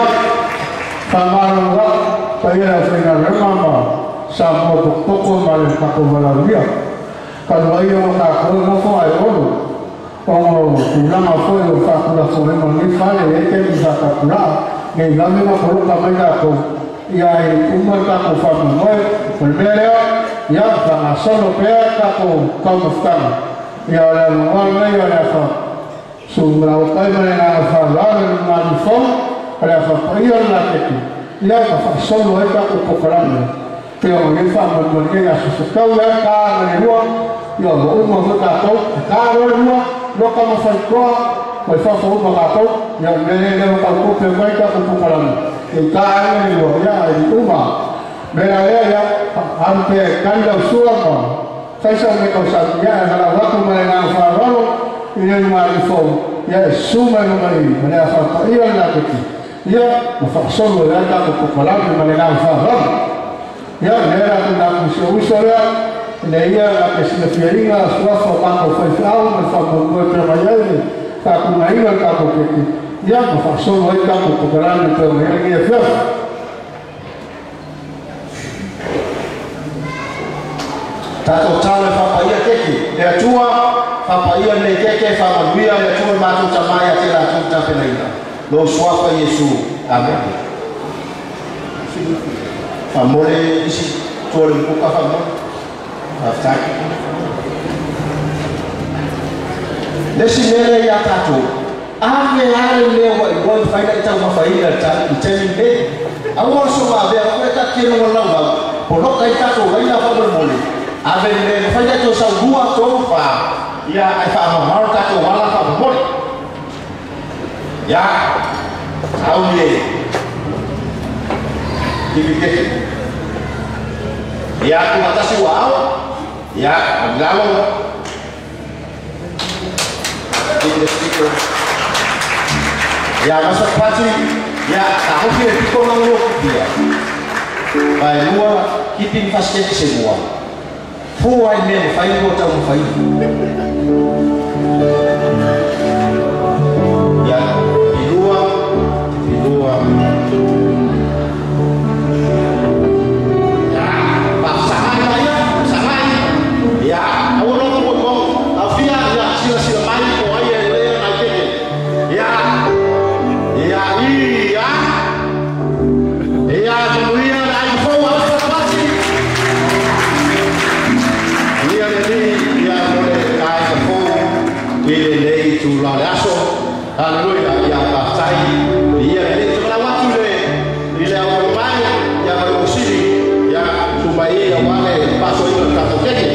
whamalo pa ia whainga renga ma sa mua pokopoko ma le whakawalauria. Ka lua ia o ka koe mofo ai olu. O tūlanga foe o whakura foe ma ni whale e te mi whakakura. Nei lame ma poroka mai tākou. Ia e uma tākou whakamoe. O le mea lea, ia whangasolo pea tākou kaumafutanga. Ia o le alunga nei o le awha. Su lau kai ma le ngā whalare ngā nifo, o le awha paia la teki. Ia ka whasolo e tākou pokalame. Te o ngi wha mangi a sasakau ia ka ngani rua, ia o uma fo tākou, ka roa rua, loka ma whaikoa, mai whawha uma tākou, ia mele le o tākou pe mai tākou pokalame. E ka ngani rua, ia e uma. Mera ea ia, ampe kanda usua ma, whaisa me kau sa ia, e hala watu ma le ngā whararo, i le ngā nifo, ia e suma e nunga i, ma le a whapaia la teki. Ia, ma whakasolo ia tākou pokalame ma le ngā whararo. Ia, mera ku nā kusia uso lea, ina ia ngā ke sina fiainga, suafa o mākou whaiwhiau, ma le whakamua pea mai ai le tākuna inga le tākou keke. Ia, ma whakasolo ai tākou pokalame pea mai ai ngia fiafa. Tātou talo e whapaia keke, le atua whapaia nei keke, whamanuia le atua mātou tamai a te rātou tapenaina. Lo suafa Iesu. Amen. Whamore isi tōre mpuka whamore. Whaftai. Nesi mere ia tātou. Ave are mea wa i roi whaina i tau mawhaina i tēni me. Aua so mā vea, whae ta keno wa lau mau. Ponoka i tātou raina whamore. Ave me whaina tō sau rua tō wha. Ia ai whamamaro tātou wala whamore. Ia, au ni e. Kipi keke. Ia ku matasi wa au. Ia, lalo. Kipi the speaker. Ia, masa pati. Ia, ka hoki e piko ngā ngō kipia. Mai lua, kipi mfasikeke se mua. Fua ai mea mwhai ngō tau mwhai. Ia, pilua, pilua. Ya, awa no ko ko. Afia ya sila sila mai ko ai e le na keke. Ya. Ya i ya. Ya tuia ai fo au sa pati. Ia le ni ya mo le ai fo i le nei tu la le aso. Haleluya ya pasai. Ia le tu la watu le i le au mai ya mo sili ya tu mai ya wale paso i ka to keke.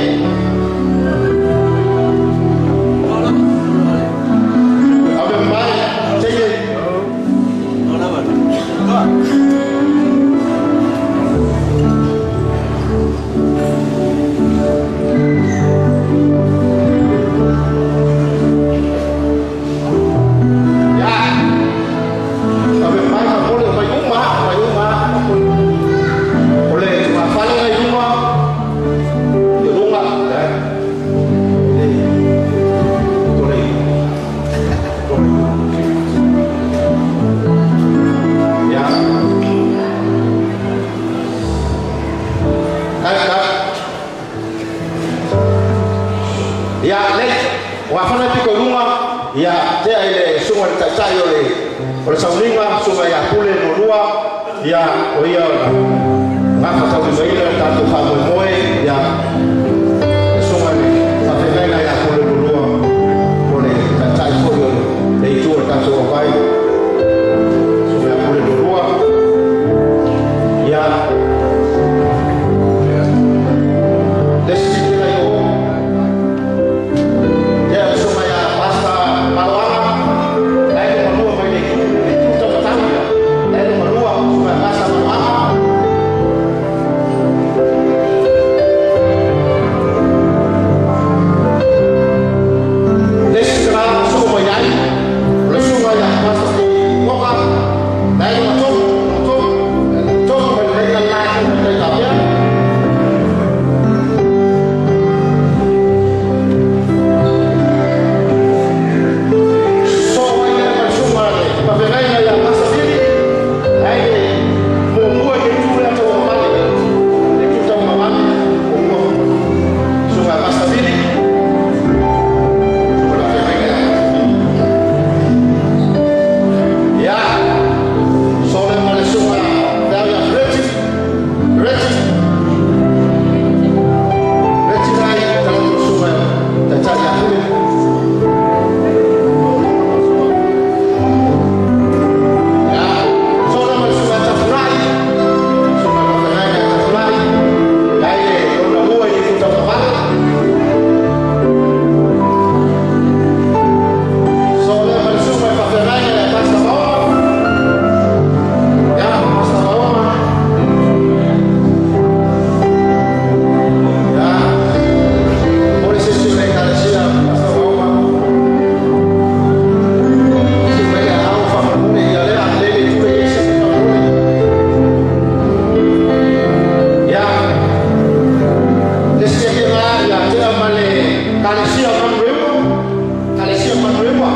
Kalesia Manuewa.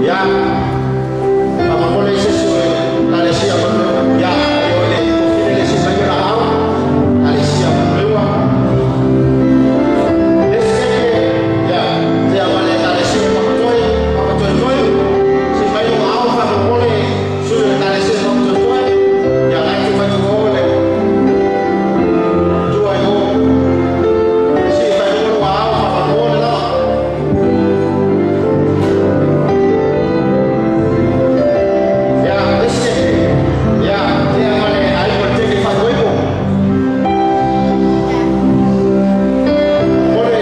Ya. Faamolemole i sesi o le Kalesia Manuewa. Ya, o le tofile le si mai ona ao. Kalesia Manuewa. Ese ya, te amale Kalesia Papatoe, Papatoetoe. Si mai o ao faamolemole sui o le Kalesia Papatoetoe. Ya, lai tu mai tu o le tua i o. Si mai o ao faamolemole lava. Ya, ese ya, te amale ai mo te fa koipo. Mole.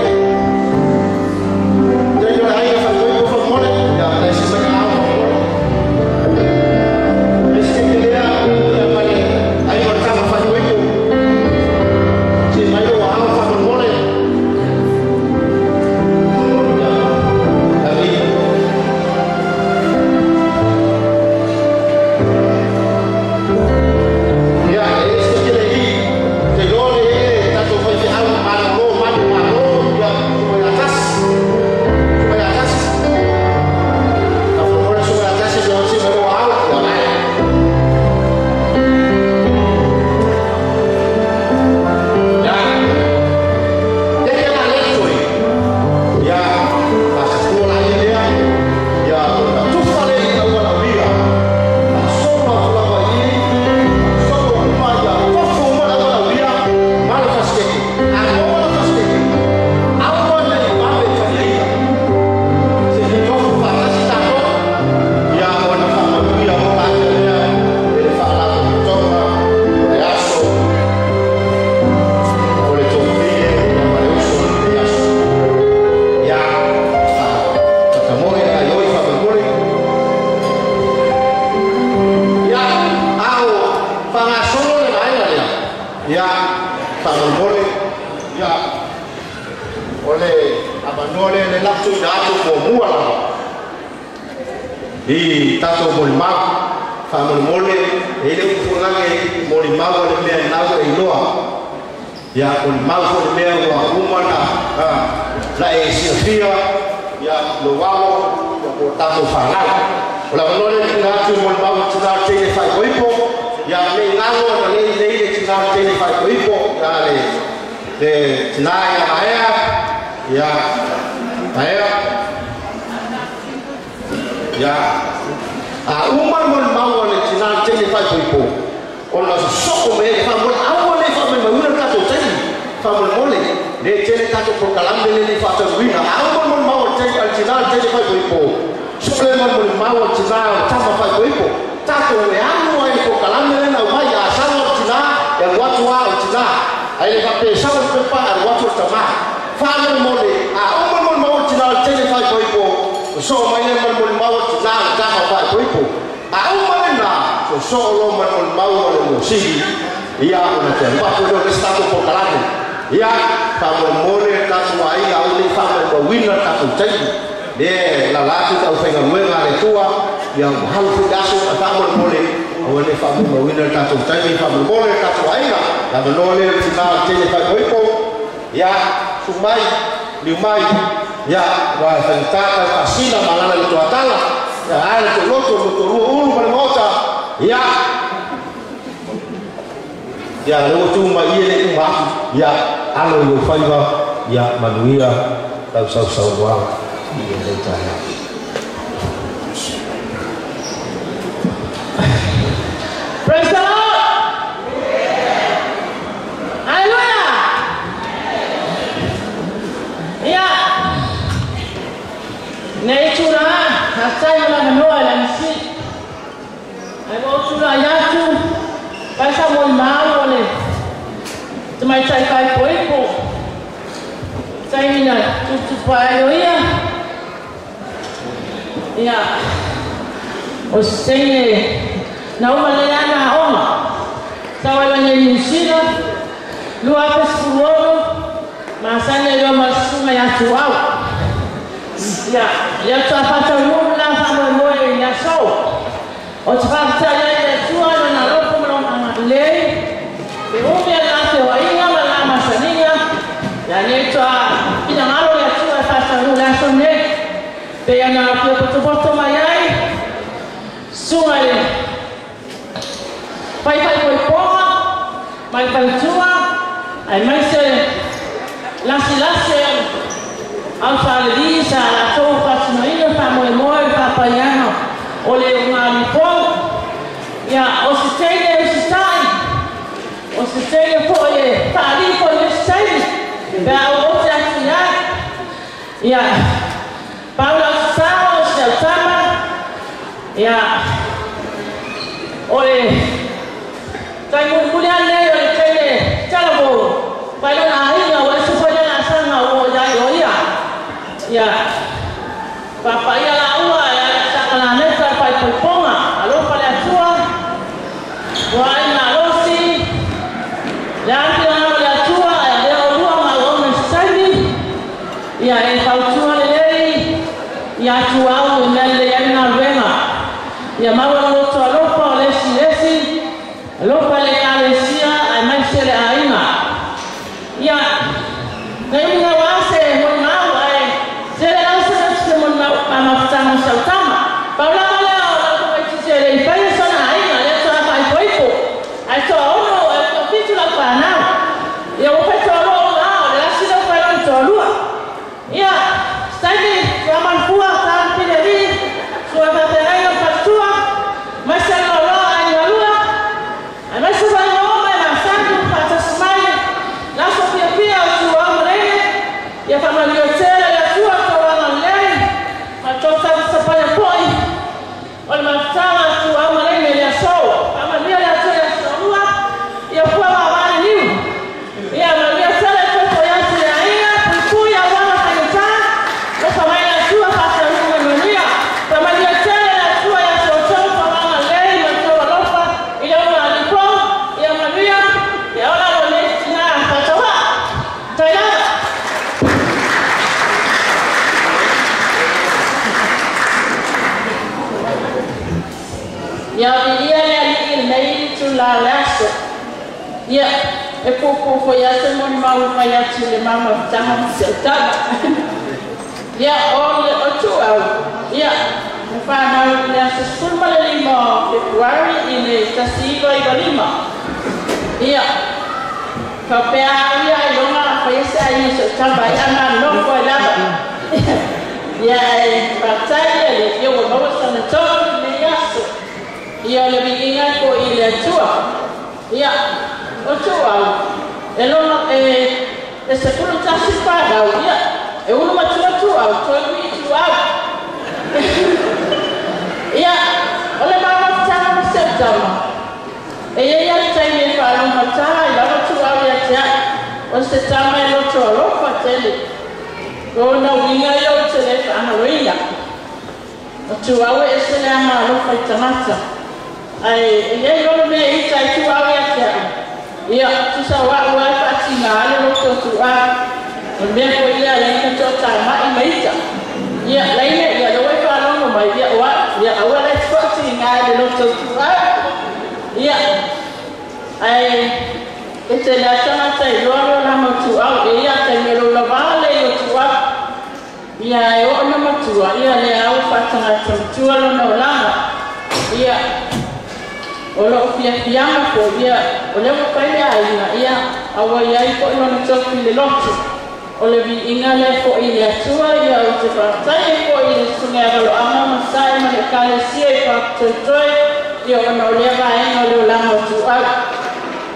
Te yo ai fa koipo fa mole. Ya, lai si mai ao fa mole. Ese ke lea te amale ai mo tama fa koipo. Si mai o ao fa mole. Ya. David. Ya, ese ke le i te lo le e tato fai fi au malo malo malo ya tu mai atas. Tu mai atas. Ta fa mole su mai atas yo si mai o ao ya lai. Ya. Te ke la le toi. Ya, pasa tu la ia. Ya, tu fa le i au la via. La solo la va i. Solo uma ya, tofu uma la la via. Malo faskeke. A mo la faskeke. Au mo le pa pe ta ia. Se ni tofu fa ta si ta ko. Ya, ona fa ma via mo la ya. Le fa la to le aso. O le tofile ya ma le uso le aso. Ya, fa takamore ai oi fa memore. Ya, ao fangasolo le vaega lea. Ya, faamolemole. Ya, o le avanoa lea le latou ina atu muamua lava i tatou molimau. Faamolemole e i le ufugaga e molimau a le mea e nau e iloa. Ya, molimau foi le mea ua uma na na e silafia ya lo alo ya po tatou fanau. O le avanoa lea tuuina atu i molimau i tina o le teine faaipoipo. Ya, nei galo na lei lei le tina o le teine faaipoipo. Ya, le tina ia maea. Ya, maea. Ya, a uma le molimau a le tina o le teine faaipoipo. Ona sosoo me le faamole aua le faamaumauina le tatou taimi. Faamolemole le tele tatou prokalame le le faatauina. A uma le molimau a le teine a le tina o le teine faaipoipo. So le molimau a le tina o le tama faaipoipo. Tatou e alu ai le prokalame le na umai a salo le tina e alu atu a o le tina. Ai le faapesau le pepa alu atu o le tamā. Faamolemole a uma le molimau a le tina o le teine faaipoipo. So mai le molimau a le tina o le tama faaipoipo. A uma lena, so so lo mai molimau a le mosili. Ia ona te alu atu lea o le isi tatou prokalame. Ia, faamolemole tatou aiga au nei faamaumauina le tatou taimi. Le lala atu te aufaigaluega a le Atua, ia ua alu foi le aso ae faamolemole aua nei faamaumauina le tatou taimi. Faamolemole le tatou aiga. Le avanoa lea le tina o le teine faaipoipo. Ia, su mai, liu mai. Ia, ua e faigata tau faasina ma alala i le toatala. Ia, ae le toloto, lotorua ulu ma le maota. Ia, ia, le ua tu mai ia le uma atu. Ia, alo i ou faiva. Ia, manuia tau sausaunoaga i lenei taeao. Praise the Lord! Hallelujah! Ia, nei tula asai mo la manoa la misi. Ai mo tula iatu, paisa mo mau le. Te mai tai kai poipo. Tai mina tu pa ai ia. Ia. O sene na uma le ana ona. Sa wala nei New Zealand. Lua ape sefulu ma sane yo ma sunga ya tu au. Ia, ia tu afata nu la fa mo mo ia so. O te whakata ia i le tua na na loko ma lona lei. Te umi a la te wainga ma la masaninga. Ia nei tua pina ngalo ia tua e whata nu la so nei. Pe ana pia potopoto mai ai sunga le pai pai poi poa mai pai tua ai mai se lasi lasi au whaleli sa latou fatinoina faamoemoe le faapaiaga o le ugalipo ia o se teine o se ta'i o se teine fo'i e faalii fo'i le se taimi pe a ou ote atu iai ia pau lau tatao o se autama ia o le taimulimuli a lenei o le teine talavou failona aiga ua ese fo'i lena asaga ua o iai o ia ia papaia laua e alesakalaneta faipoipoga alofa le Atua ua ai malosi le afiaga o le Atua e avea olua ma auauna i se taimi ia e fautua lelei ia atuau e mea lelei ai le galuega ia maua le loto alofa o le esi esi alofa le ekalesia aemaise le aiga ia na iuga ua se molimau ae sele lau se se molimau pamafutaga o sautama paulava lea o lau tamaitiiti e le'i faia sona aiga lea toa faaipoipo ae toaono ae toafitu lau fanau ia ua faitoaloa la o le lasi lea ua failoni toalua ia setaimi tuamalufua talepilialii sua faafeagaiga ma faletua maise le loaloa aiga lua aemaise faiga uma e masani faatasi mai le aso fiafia o tuau ma leine ia faamanuia tele le Atua tauaga lelei ma tou tafatapaia fo'i o le mafutaga a tuau ma leine i le aso faamanuia le Atua i aso lua ia fua vaavaa le niu ia manuia tele toe fo'i atu le aiga puipui auala faigata lofa mai le Atua faataunuu ma manuia faamanuia tele le Atua ia te outou tauaga lelei ma tou alofa i le ugalipo ia manuia ia ola lo nei tinā faataua'a tailava. Ia viia le Alii i lenei itulā o le aso. Ia, e puupuu foi lava se molimau e fai atu i le mamafutaga ma si au tama. Ia, o le o Tuau, ia, na fanau i le aso 15 o Fepuari i le 1995. Ia, faapea au ia ailoga a faia se aiga i si au tama ai a manonofo ai lava. Ia, e faafetai le Alii, ia ua maua sana tofi i lenei aso. Ia o le viiga fo'i i le Atua. Ia, o Tuau, e lona e e 11 fanau, ia, e ulu matua Tuau, toe ui Tuau. Ia, o le mamafutaga ma si au tama. E iai lava le taimi e faalogomatā ai lava Tuau ia te a'u, o se tama e loto alofa tele. O ona uiga ia ou te lē faagaloina. O Tuau e ese le aga alofa i tagata. Ae e iai loa le mea e ita ai Tuau ia te a'u. Ia, tusa o a'u lava e faatigā le loto o Tuau. O le mea foi lea e ala ai ona toatama'i ma ita. Ia, laina, ia lea ua e faalogo mai, ia o a'u, ia aua la e te faatigā i le loto o Tuau. Ia, ae e tele lava tagata e iloa le olaga o Tuau, e i ai lava taimi o lou lavā lea o Tuau. Ia e oo ina matua, ia lea lava ua faatagata matua lona olaga. Ia, o loo fiafiaga foi, ia, o lea ua fai le aiga, ia, a ua iai fo'i lona tofi i le loto. O le viiga lea fo'i i le Atua, ia, ou te faafetai ai fo'i i le susuga ia Valoaga ma Sae ma le Ekalesia i Faapitoetoe, ia, ona o lea vaega o le olaga o Tuau.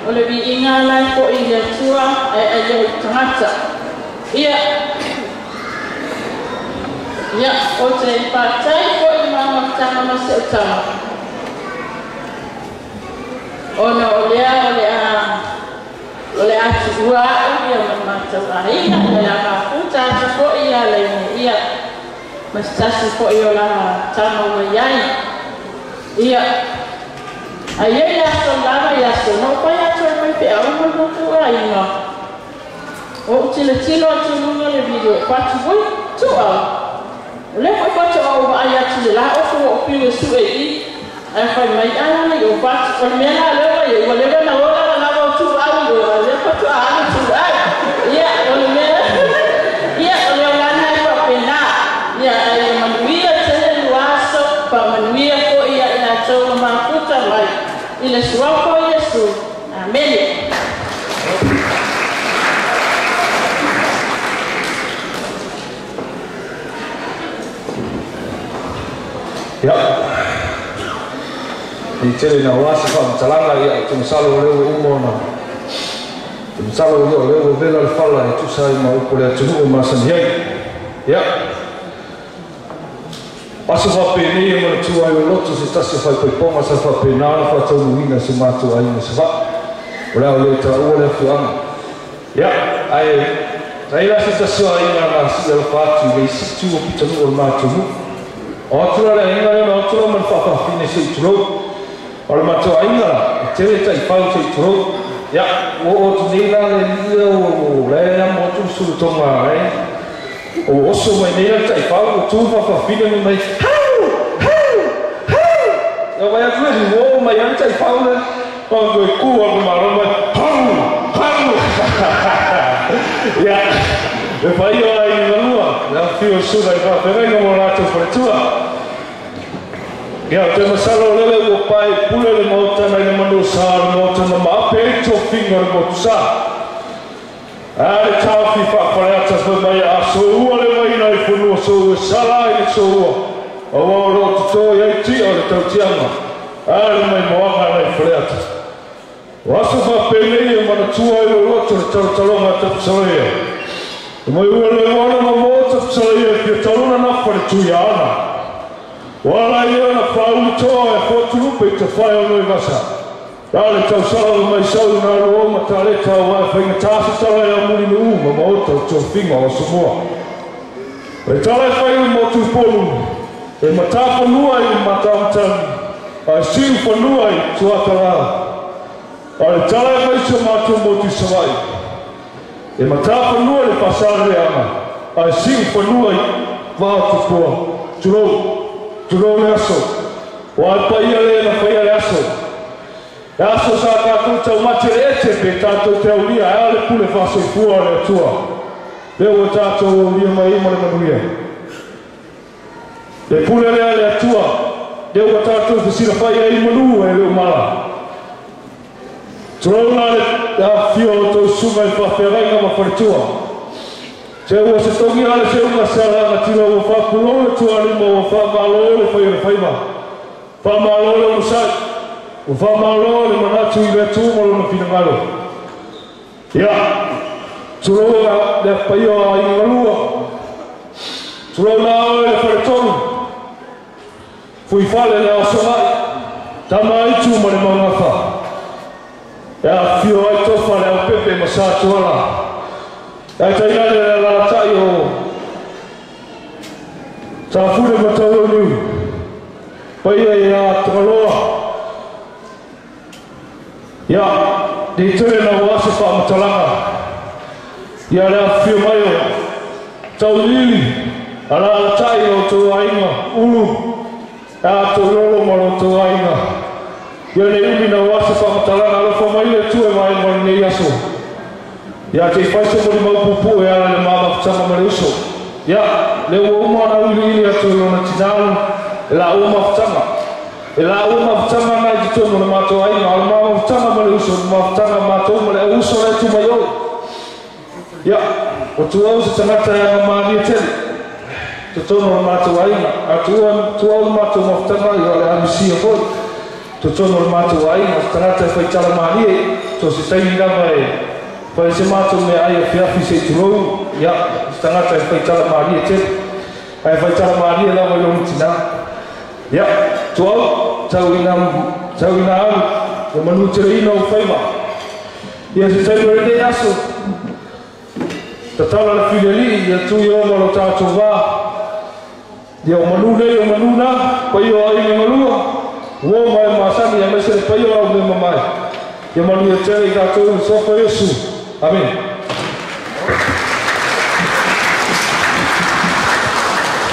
O le viiga la e fo'i i le Atua ae aia o i tagata. Ia, ia, ou te faafetai fo'i i le mamafutaga ma si au tama, ona o lea o le a o le a tuua a'u ia ma le matou aiga, o le a mafuta atu fo'i ia Laine ia ma se tasi fo'i o lana tama ua iai. Ia, ae iai le aso lava i aso na ou fai atu ai mai feau ma le matou aiga. Ou tilotilo atu i luga o le video fatu oi, Tuau. O lea foi faatoa ou vaai atu i le la ofu ua ou fiu e su'e i i. Ae fai mai a lana i o fatu. O le mea la lea ua iai, ua leva ona o lavalava o Tuau i o, a o lea faatoa alu Tuau. Ia, o le mea ia, o le olaga e faapena. Ia, ae ia manuia. Suafa o Iesu. Amene. Ia, i tele na oasi whaamatalanga ia te masalo o leo uma ona. Te masalo o leo vela le fala e tusa ai ma upo le atunuu masani ai. Ia, aso whapenei e manatua ai o loto se tasi whaipaiponga sa whapenana whataunuina se mātua ai ma se wha. O leo leo ta ua le afuanga. Ia, ai, taila se tasi o ai ngā ngā si ala whaatu i le situ o pitanu o le mātua. O atura le ainga lea na atura ma le whaafine se i turou. O le matua ainga la, e tere tai whau se i turou. Ia, o o tu nei la le lia o le a motu suru tonga ai. O oso mai nei la tai whau, o tū whaafine mai mai, hau, hau, hau. Ia vai atu e o mai ana tai whau le, o koe ku aku maro mai, hau, hau. Ia, e whai o ai ngalua, le whio sura i whawhengainga mo rātou wharetua. Ia, te masalo lele ua pai pule le mautana i le manu sa le mautana ma ape e tō finga le motu sa. A le tāwhi whawhareata whai mai a soua le maina i whanua soua sala i le soua. O wao ro te toi ai tia o le tautianga. A le mai moanga nei whareata. O aso whapenei e manatua i o roto le tautaloga a tapusaloia. E mai ua le wana ma mō tapusaloia pia talona napa le tui ana. Wala ia na whaulu toa e whaturupe i te whai o noi vasa. Rā le tausala o mai sau nā roa ma tā o wai whainga tāsa tala e amuri nu ma maota o tō finga o Samoa. E tala e whai o motu polu, e matawhanua i matamtani, a e siu whanua i tuatarā. A le tala e whai sa mātou motu Savai. E matawhanua le whasareanga, a e siu whanua i wātupoa. Turou. Turou le aso, o ai paia le na paia le aso. E aso sa tātou tau mate le ete pe tātou te aulia, e ale pule whasoifua le atua. Leo o tātou aulia mai ima le manuia. Le pule lea le atua, leo o tātou whasira whai ai manu e leo mala. Turou nā le awhio o tau sunga i whawheranga ma wharetua. Te ua se tongi ale se unga se alanga tira ua whapulole tualima ua whamalo le whai o le whaima. Whamalo le umusai. Ua whamalo le manatu i le tūma lona pinangalo. Ia, turoa le paia a ingalua. Turoa nā oe le wharetonu. Fuifale le aosomai. Tama aitu ma le maungafa. Ia whio ai tofa le au pepe ma sa tuala. Ai tainane le lalatai o Tāfune matau o niu. Paia i a Tangaloa. Ia, nei tere na o ase whaamatalanga. Ia le awhio mai o Taulili, a lalatai o tō ainga, ulu, a tō lolo ma lo tō ainga. Ia nei umi na o ase whaamatalanga, alofa mai le tue mai ma nei aso. Ia te whaise mori maupupu e ala le māmafutanga ma le uso. Ia, le ua uma na uli ili atu i ona tinalu, e la ua mafutanga. E la ua mafutanga ngai ki tonu le mātou ainga, o le māmafutanga ma le uso, le mafutanga mātou ma le uso le tu mai oi. Ia, o tuau se tangata e anga mānia tele. Te tonu le mātou ainga, a tuau le mātou mafutanga i o le amisia foi. Te tonu le mātou ainga, se tangata e whaitala mānia, to se taimi lava e Whai se mātou me ai a whiawhi se i turou, ia, se tangata e whaitala māria tele. Ai whaitala māria lawa i lona tina. Ia, tuau, tau ina alu, e manu tere ina o whaima. Ia se taimi o lenei aso, tatala le while ia tui o ma lo tātou wā. Ia o manu nei o manu nā, pai o ai me ngalua, uo mai masani, ia mai se le pai o au me mamai. Ia manu ia tere i tātou, sofa Yesu. Amen.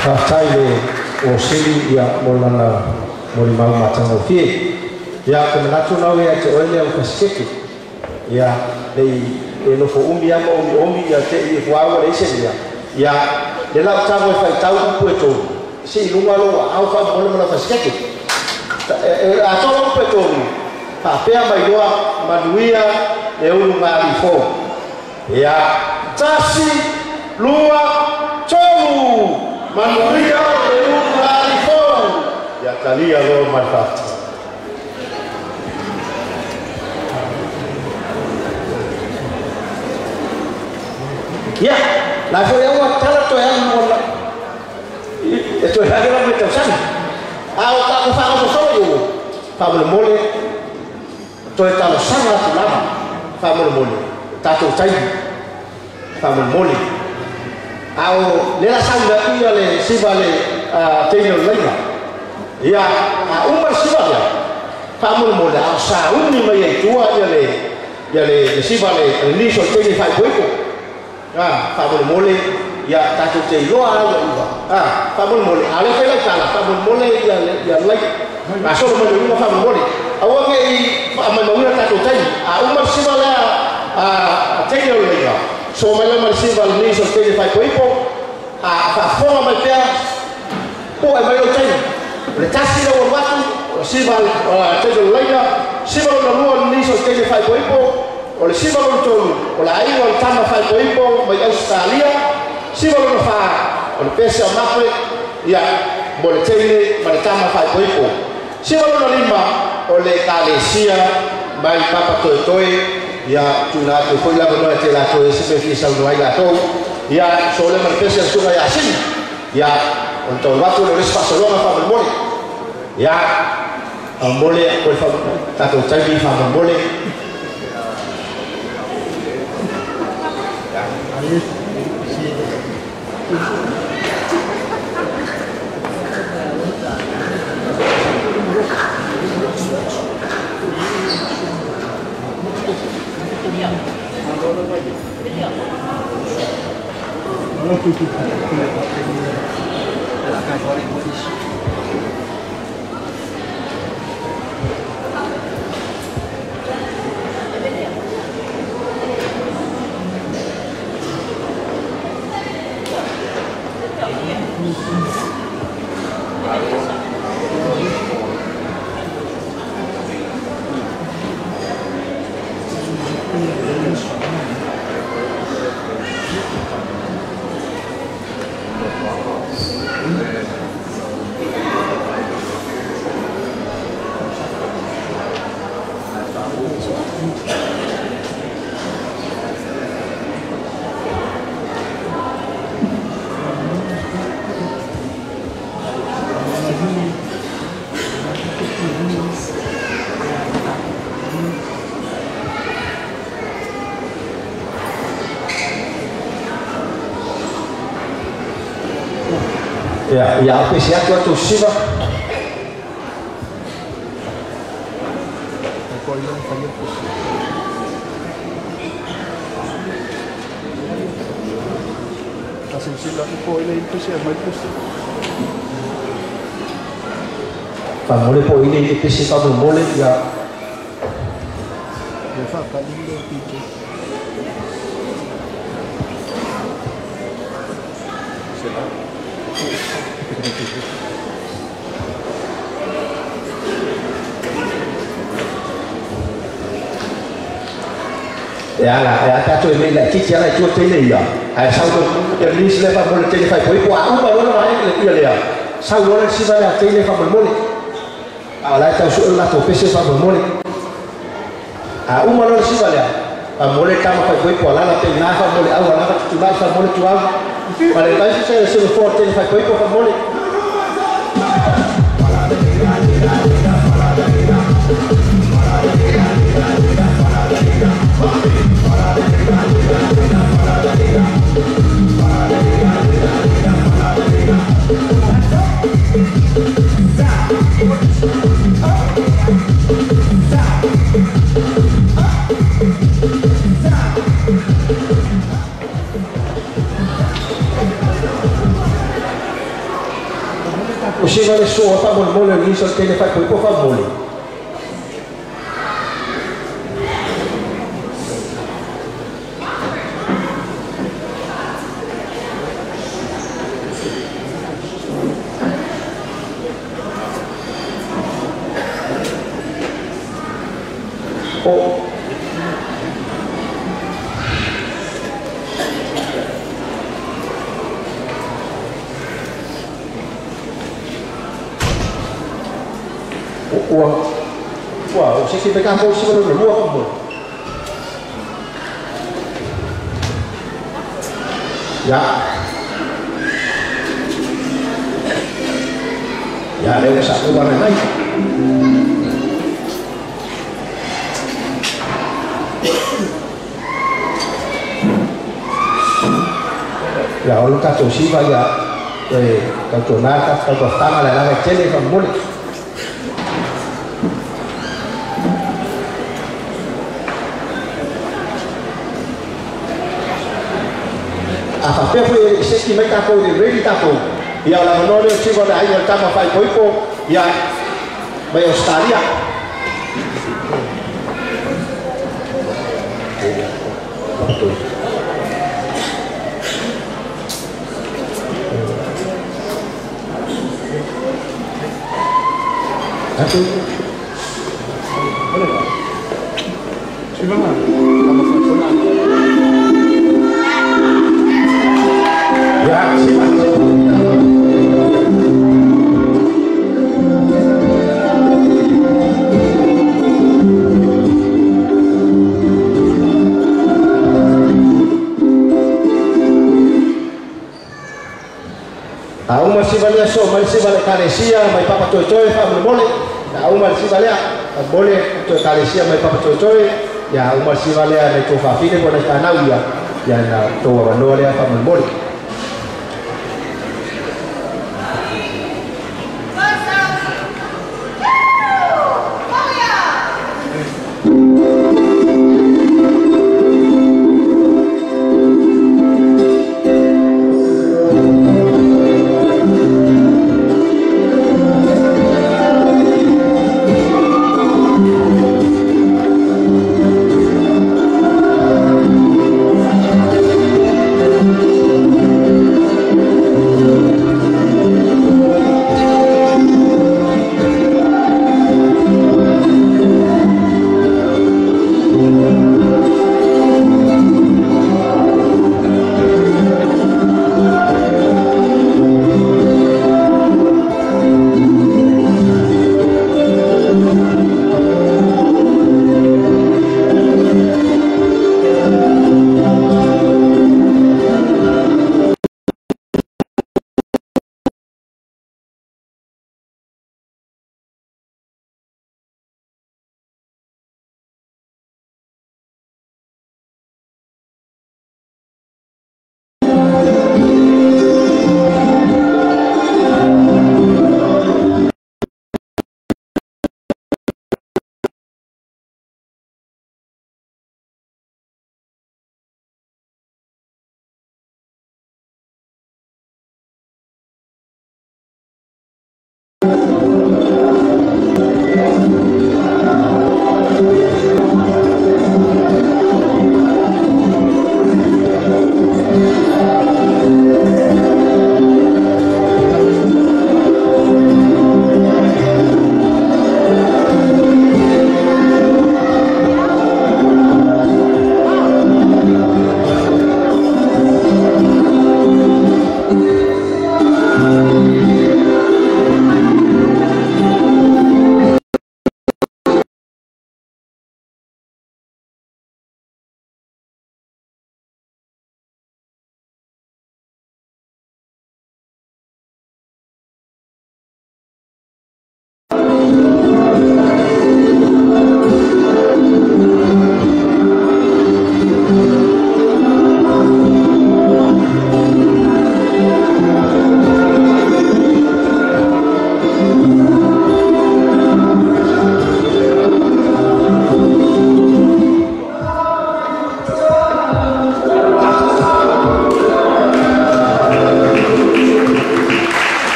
Tātai le o sili ia molana moli mau matanga fie. Ia te manatu nau ia te oile au kasikeke. Ia nei e nofo umi ama omi omi ia te i huaua le ise ia. Ia le lau tāgo e whaitau upu e tōru. Se i lunga loa au wha mole mana kasikeke. A tōra upu e tōru. Faapea mai loa manuia le ulugalifou. Ia, 1, 2, 3, manuia le ulugalifou. Ia talia loa ma le faafetai. Ia, la foi au tala toe alu mo e toe alu la me tausani. A o ta ko fa o so yo. Fa mo mole toe talo sanga tu lava. Fa mo mole. Ta to tai. Fa mo mole. A o le la sanga ia le siva le teino leina. Ia, a uma siva ia. Fa mo mole a sa uni mai ai tua ia le siva le ni so teine fa koiko. Ah, fa'amolemole ia tatou te iloa au iva. Ah, fa'amolemole a le fai lau tala fa'amolemole ia ia lai gasolo mai le uga fa'amolemole aua ge'i fa'amaimauina tatou taimi a uma le siva lea a teine o le leiga so mai lea ma le siva lenei so le teine faaipoipo a fa'afofoga mai pea po'e mai lou taimi o le tasi lau alu atu o le siva teine o le laiga siva lona lua lenei so le teine faaipoipo o le siva lona tolu o le aiga o le tama faaipoipo mai Australia siva lona fa o le pese o Margaret ia mo le teine ma le tama faaipoipo siva lona lima o le kalesia mai papa toetoe ia tuna atu foi lava noa te latou e se me fia saunoa ai latou ia so le ma le pese a susuga ia Asini ia o le taulu atu le isi faasologa faamolemole ia mole ko le tatou taimi faamolemole. Ia apesi atu atu siva. Fa'amole po ile i pesi fa'amolemole ia. Ia la ia tatou e mei laitiiti ala i tua teine ia ae sau ia nisi le fa'amolemole teine faaipoipo a uma loa na vaega ia lea sau loa le siva lea teine fa'amolemole a o lae tausu'e le latou pese fa'amolemole a uma loa le siva lea fa'amolemole tama faaipoipo alala peiga fa'amolemole au alala tutula'i fa'amolemole tuau ma le vaisi se le foa teine faaipoipo fa'amolemole. O siva le soa fa'amolemole o lisa o le teine faaipoipo fa'amolemole. Po. Ua ua o se ki ka po se lo lua ko. Ya. Ya le sa ko ba mai. Ya o lo ka to si ba ya ka to na ka to tanga la la tele ka mole. A faapea foi e se ki mai tatou i le ready tatou ia o lavanoa lea o siva le aiga o le tama faaipoipo ia mai Australia. Atu. Siva Ya, siva. Auma siva lea so mai siva le kalesia mai papa toe toe fa mole. Auma siva lea mole toe kalesia mai papa toe toe. Ya auma siva lea nei to fafine ko nei kanau ya. Ya na to wa lea fa mole.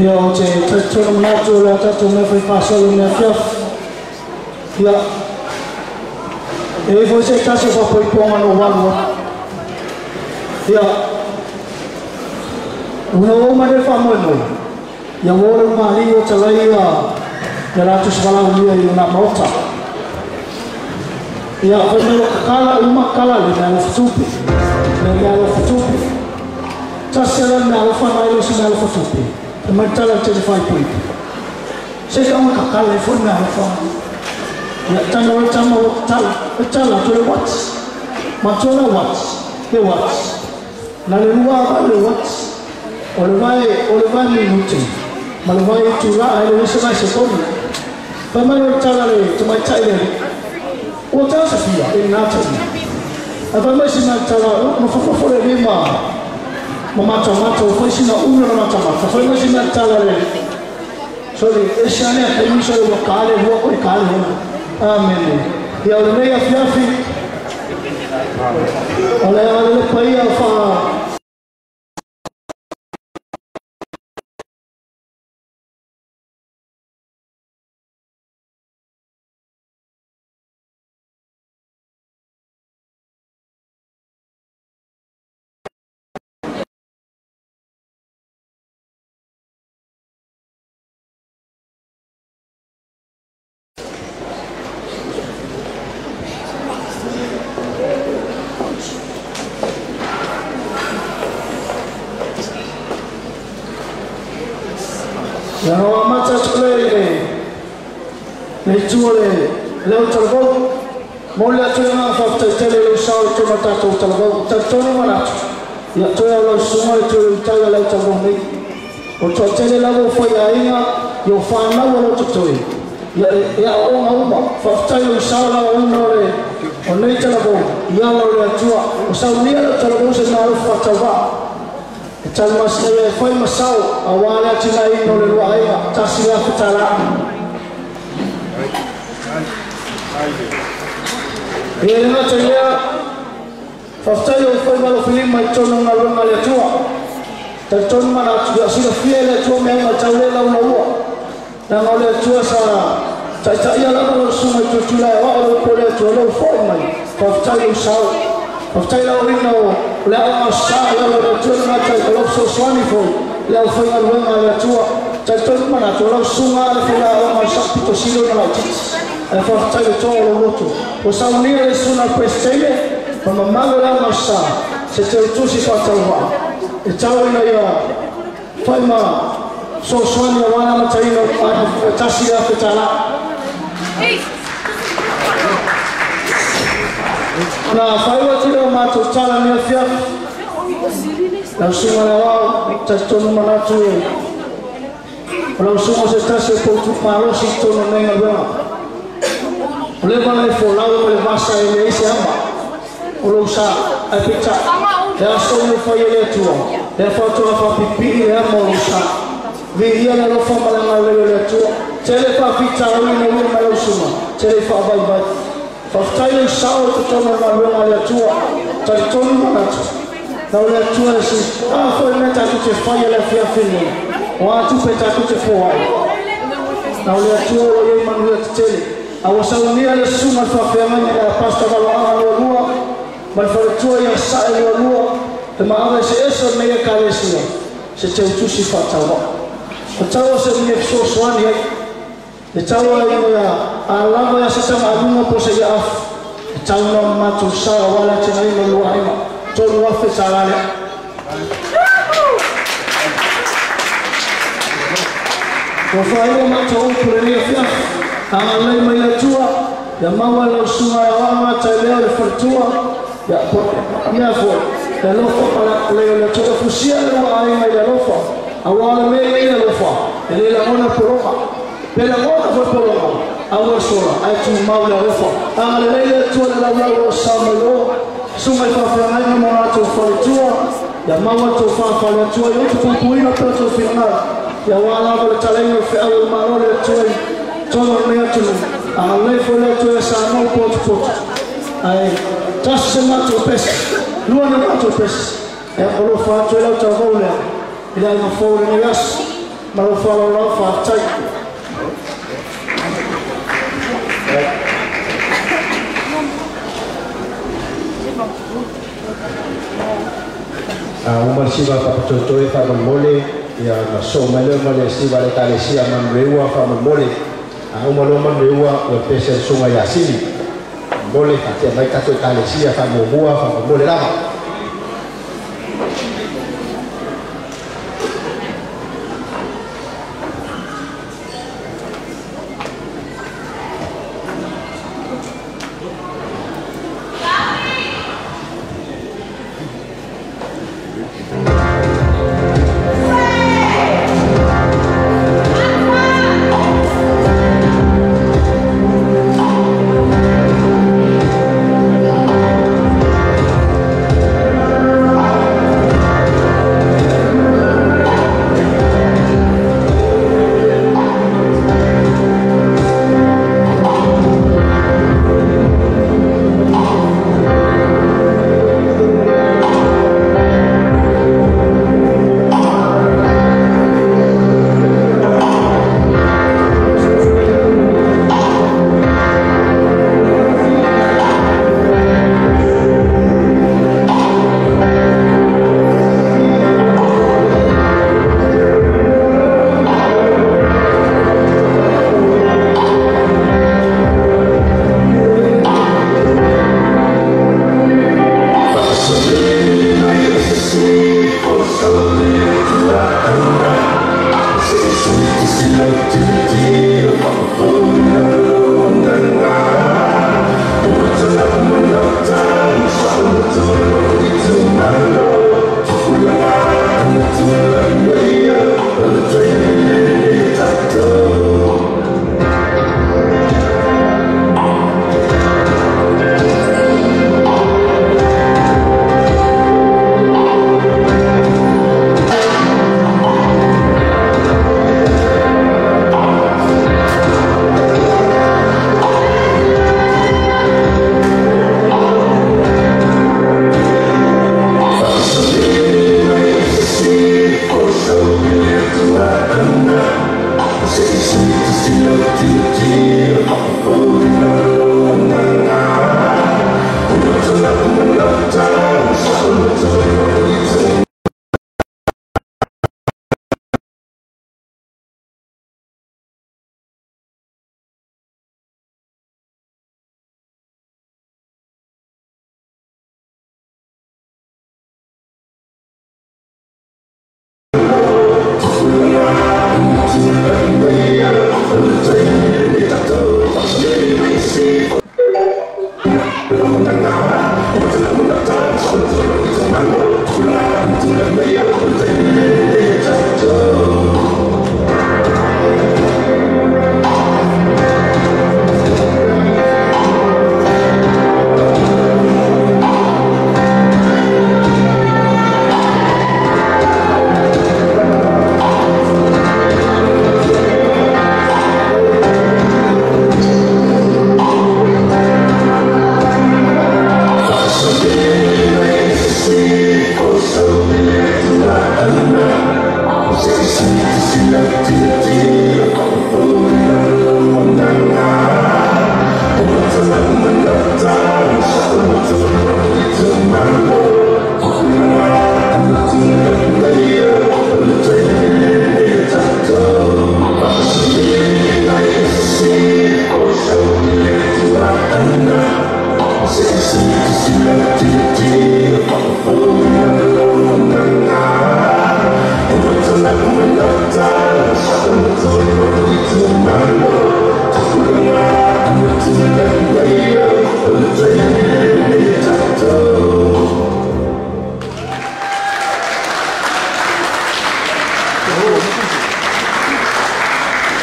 Ia o te tonu manatu o le tatou mea fai faasolo mea fiafi. Ia, e ifo se tasi o faapoipoga no walu atu. Ia, una o uma le faamoemoe. Ia mo le mali o talai ia ia latu savalau ia i na maota. Ia fai mai kakala uma kala le mea alofa tupe. Le mea alofa tupe. Tasi ala mea alofa nai lo si mea alofa tupe. E mai tala te te fai pui. Se ka uma kakala e fo mea alofa. Ia tanga o tama o tala. E tala tu le what? Matola what? Le what? Na le lua le what? O le vai minuti. Ma le vai tu la ai le se mai se komi. Fai mai o tala le te mai tai le. O tala Sofia e nā tai. A fai mai si mai tala ma fofofo le rima. Ma mata mata o fai sina una na mata mata. Fai mai si mai tala le. Sorry, e se ane a kai miso le wakale hua koi kale hona. Amen. Ia o le nei afiafi. O le ale le paia wha Ia no amata tule le tua le leo talavou mo le atu ngā whaftaitele leo sao i tōna tātou talavou tatonu manatu ia toe au lau sunga le toe utai a leo talavou nei o toa tele lavo whai a inga i o whanau a lau totoe ia o ngā uma whaftai leo sao lau una o le o nei talavou ia lau le atua o sau nia leo talavou se ngā alofa whatawa e tau masina e whai masau a wā le atina ino le lua aiga tasi la whetala. Ia le ngata ia whaftai o whai malo filima i tonu ngā luanga le atua. Tai tonu mana atu ia sila fia le atua mea ngā tau le lau na ua. Nā ngā le atua sa taitai ia lava lau sunga i tutula e wao lau po le atua lau whai mai. Whaftai o sao. Whaftai lau ina o le aonga sa ia lau le atua ngā tai o lau sosoani fo le au whai ngā luanga le atua. Tai tonu mana atu lau sunga le whai aonga sa pito silo na lau titi. E whaftai le toa o loto. O saunia le suna presidente, ma mamalo lau ngau sa, se te utusi whataua. E tau ina ia whai ma sosoani a wana mataina a tasi a whetala. Na whai watu leo mātou tala mea fiafi. Lau sunga le wao, tasi tonu manatu e. O lau sunga se tasi e poutu malosi tonu nei ngā luenga. O le mana e fōlau ma le vasa e le ese ama. O lou sa, ai pita. Le aso o whai e le atua. Le whātua whapipii le ama o lou sa. Vi ia le alofa ma le ngau leo le atua. Te le whawhita au ina ua ma lau sunga. Te le whaavaivai. Whaftai leu sao te tonu ngā luenga le atua. Tari tonu manatu. Nau le atua e si. A whai mea tātou te whai a le whiawhi nei. O atu pe tātou te whoai. Nau le atua o iei manuia te tele. A ua saunia le sunga le whawheangaina le pasta valoaga lua lua, ma le whaletua ia sae lua lua, le maaga e se esa mea kalesia, se te utusi whatawa. O taua se mea fesoasoani ai, le taua ia a lava ia se tanga alunga po se ia afu, e tau na mātou sa a wala tena ina lua aima, tolu afe tālale. Ua whaewa mātou upu le nia fiafi, a lei mai le atua, ia maua lau sunga e wanga tai leo le whaletua, ia mea foi, le alofa pa leo le atua, fusia le ua ai mai le alofa, a ua le mea i le alofa, e le langona poroka, pe langona foi poroka, a ua sola, ai tu mau le alofa, a le lei le atua le lau lau o sa mai o, sunga i whawheangaina mo rātou whaletua, ia maua tō whawhale atua, i otu pupuina peo tō whingau, ia wā lava le talenga o whiau o malo le atua i tonu nei atunu, a lei fo le atua e sa mau potu potu. Ai, tasi se mātou pesi, lua na mātou pesi, e alofa atu e lau tau lea, i le ainga fō le nei aso, ma lau whalau lau whaatai. Uma siva whapatotoe whamamole Ia na so mai le ma le siva le kalesia manueua faamolemole a uma loa manueua o le pese le susuga ia Sili mole faatea mai tatou ekalesia faamuamua faamolemole lava.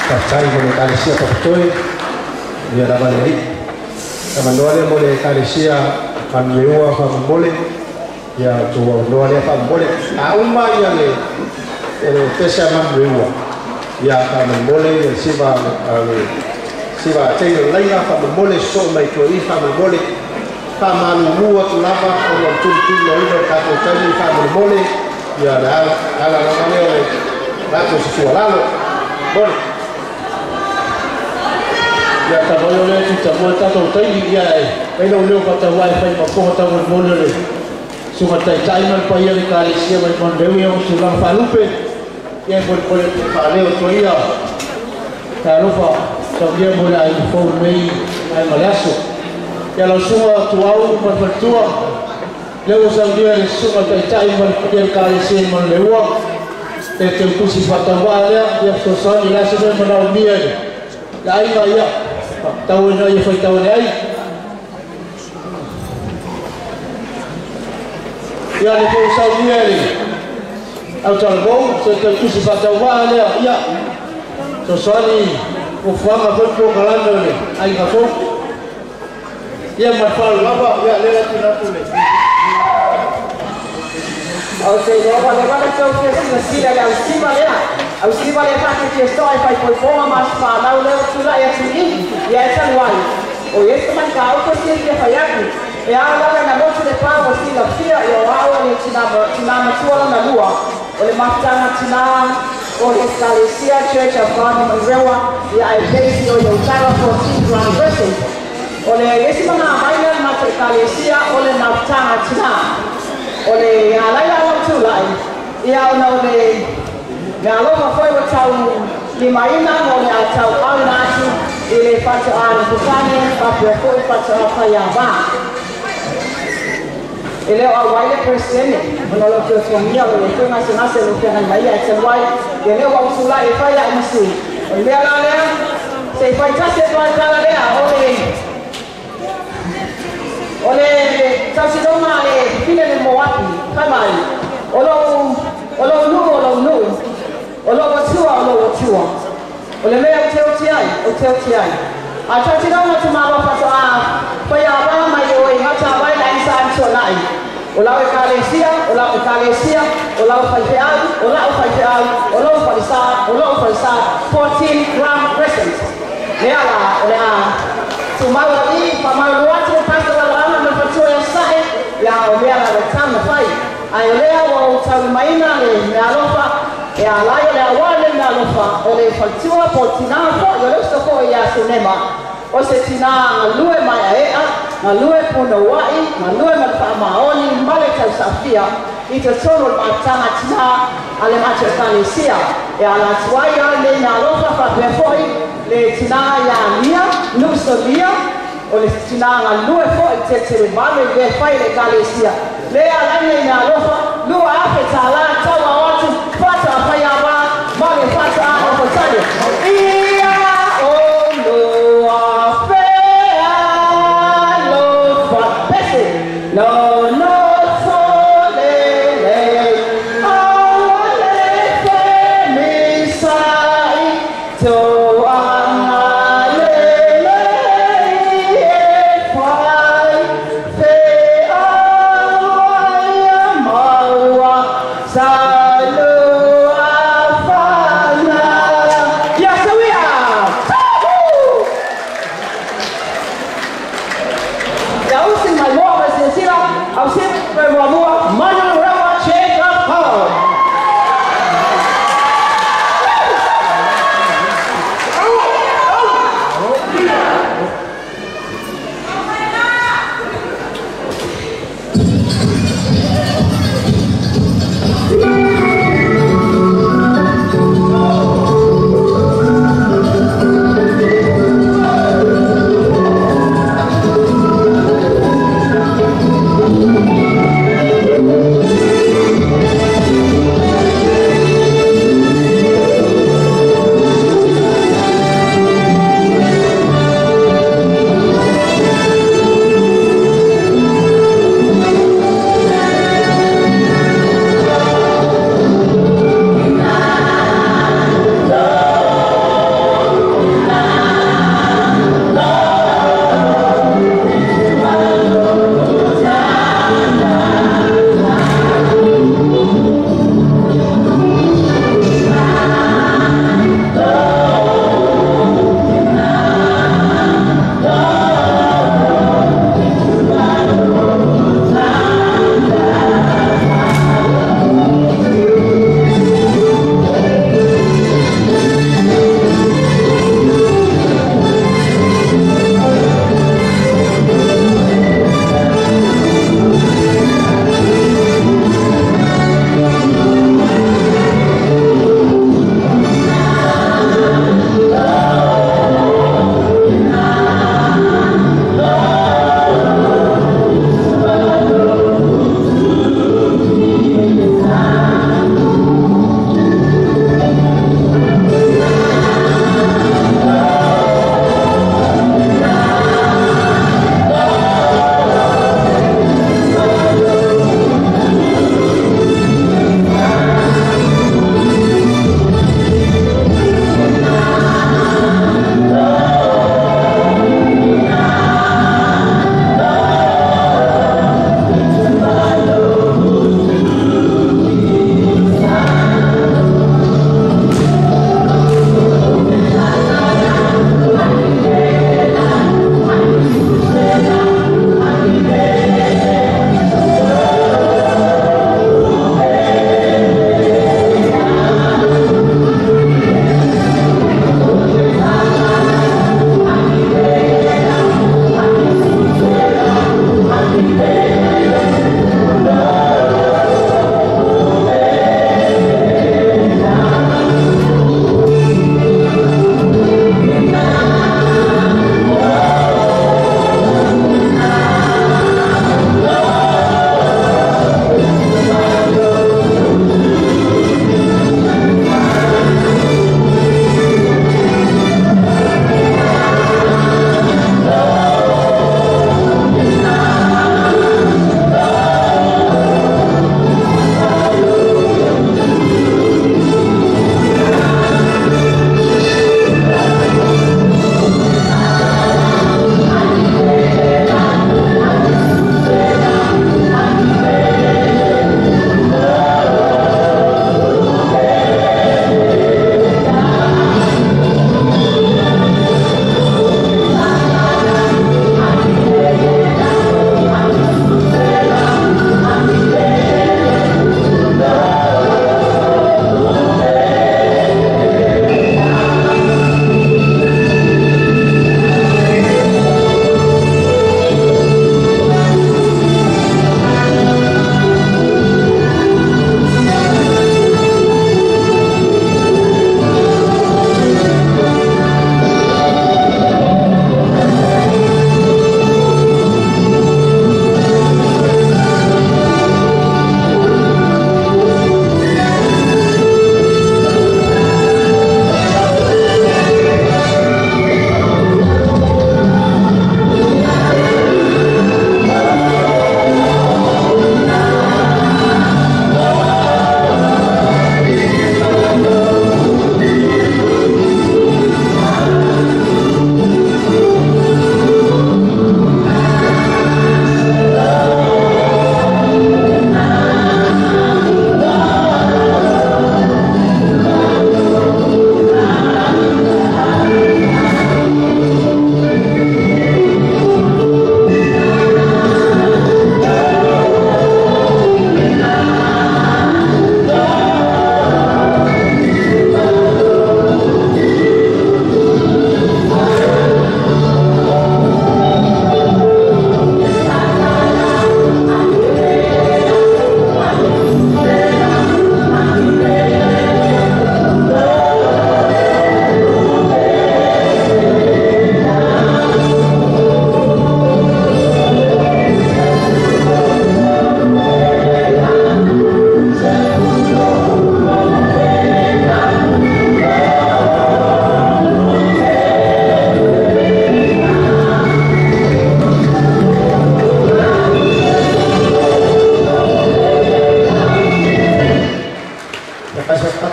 Faafetai mo le ekalesia papatoe ia lava le alii tamanoa lea mo le ekalesia manueua faamolemole ia outou aunoa lea faamolemole a uma ia le le pese a manueua ia faamolemole ia le siva le siva teile laina faamolemole sosoo mai tua'i faamolemole faamalumū atu lava ona o le tulituliloina o le tatou taimi faamolemole ia le ala lava lea o le latou se tuualalo mole. Ia tamai o lea tutamua tatou taimi ia e mai lau leo faatauā e fai mapoga taumolemole o le susuga taitai ma le paia le ekalesia mai Manuleu ia o tulaga faalupe. Ia pole pole faaleo toia talofa saunia mo le aiga fou lenei ai ma le aso. Ia lau susuga Tuau ma le faletua, lea ua saunia le susuga taitai ma le paia le Ekalesia i Manuleleua e teutusi faatauvaa lea ia fesoasoani le aso mea manaomia i le aiga ia faatau ina ia faitau ane ai. Ia le foi saunia le autalavou se teutusi faatauvaa lea ia fesoasoani fuafuaga foi polokalame o le aiga fou. Ia ma le faaaloalo lava ia lea la tuuina atu le O te iloa ua leva le tou fia silasila i le ausima lea. Ausima lea faatetiasoa e faifoifoga ma aso fanau lea ua tulai atu i i. Ia e talu ai. O Iesu manikaupu e silafia fai atu. E ao lava ina motu le pa ua silafia ia o a'u o le tinā matua lona lua. O le mafutaga tinā o le Ekalesia Church of God i Manurewa ia ae pesi o i Otaga 14 Ground Crescent. O le isi magamai lea o le matou Ekalesia o le mafutaga tinā. O le alaila o lau tulai, ia ona o le mea alofa foi ua tau limaina mo le a tauauina atu i le faatoa Nofofane faapea foi faatoa Faiava. E le o auai le Peresetene ona o lo tuatuagia o lo outou gasegase o lo feagai mai ia e talu ai, ia lea ua ou tulai e fai a'u ma sui. O le mea la lea, se i fai tasi atu ai le tala lea, o le O le tautinoga a le fine le Moapi, fai mai, O lou, o lou nuu, o lou nuu, o lou atua, o lou atua. O le mea ou te oti ai, ou te oti ai. A tautinoga tamaloa faatoa fai ava mai oe i Gautavai le aiga sa Antuanai. O lau Ekalesia, o lau Ekalesia, o lau faifeau, o la'u faifeau, o lou falesa, o lo'u falesa, 14 Graham Crescent. Lea la, o le a tumau au i, faamalu atu le Pastor Laloaga ma le faletua ia Sae, ia o mea la ua tatau ona fai. Ae o lea ua ou taulimaina le meaalofa e ala ai o le auala le meaalofa o le faletua po o le tinā foi, o le uso foi ia Sunema. O se tinā galue maeaea, galue punoua'i, galue ma le faamaoni ma le tausaafia i totonu o le mafutaga tinā a le matou Ekalesia. E ala atu ai a lenei meaalofa faapea foi le tinā ia Lia, Nuusolia, o le tinā galue foi i teletelevave i mea e fai e le Ekalesia. Le ala ai nei meaalofa, $2,000 tauao atu, faatoa faiava ma le faatoa nofotane. Ia ono afe alofa pese no no tolelei aua le femisai toaga lelei e fai feauai.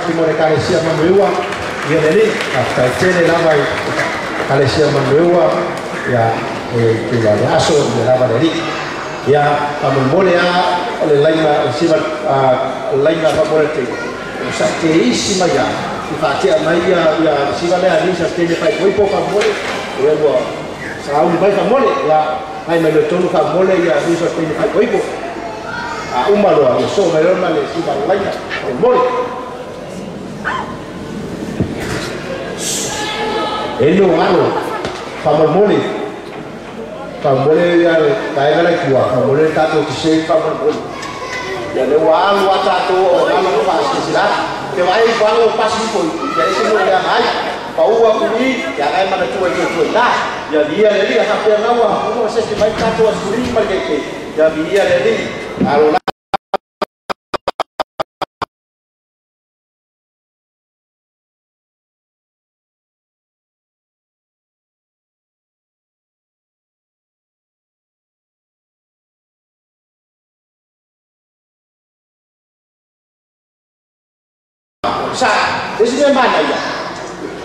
patipati mo le kalesia manueua ia le alii faafetai tele lava i kalesia manueua ia e tula le aso ia lava le alii ia faamolemole a o le laina o siva laina faamole te o sa te isi mai ia i faatea mai ia ia siva lea alii sa tele faaipoipo faamole ia ua sauli mai faamole ia ai mai le tonu faamole ia alii sa tele faaipoipo a uma loa ia so mai lona le siva laina faamole e no alo faamolemole faamole ia le vaega lai tua faamole tatou te faamolemole ia le ua alu a tatou o alo ma faasilasila atu te vaai ua alo pasi ifo ia ese mo le agai paua kui ia agai manatua i tua ina ia viia le alii faapea ua uma se mai tatou asuli ma le keike ia viia le alii alo sa ese mea manaia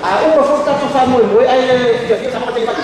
a uma foi tatou faamoemoe ae fiafia sa makatei fatu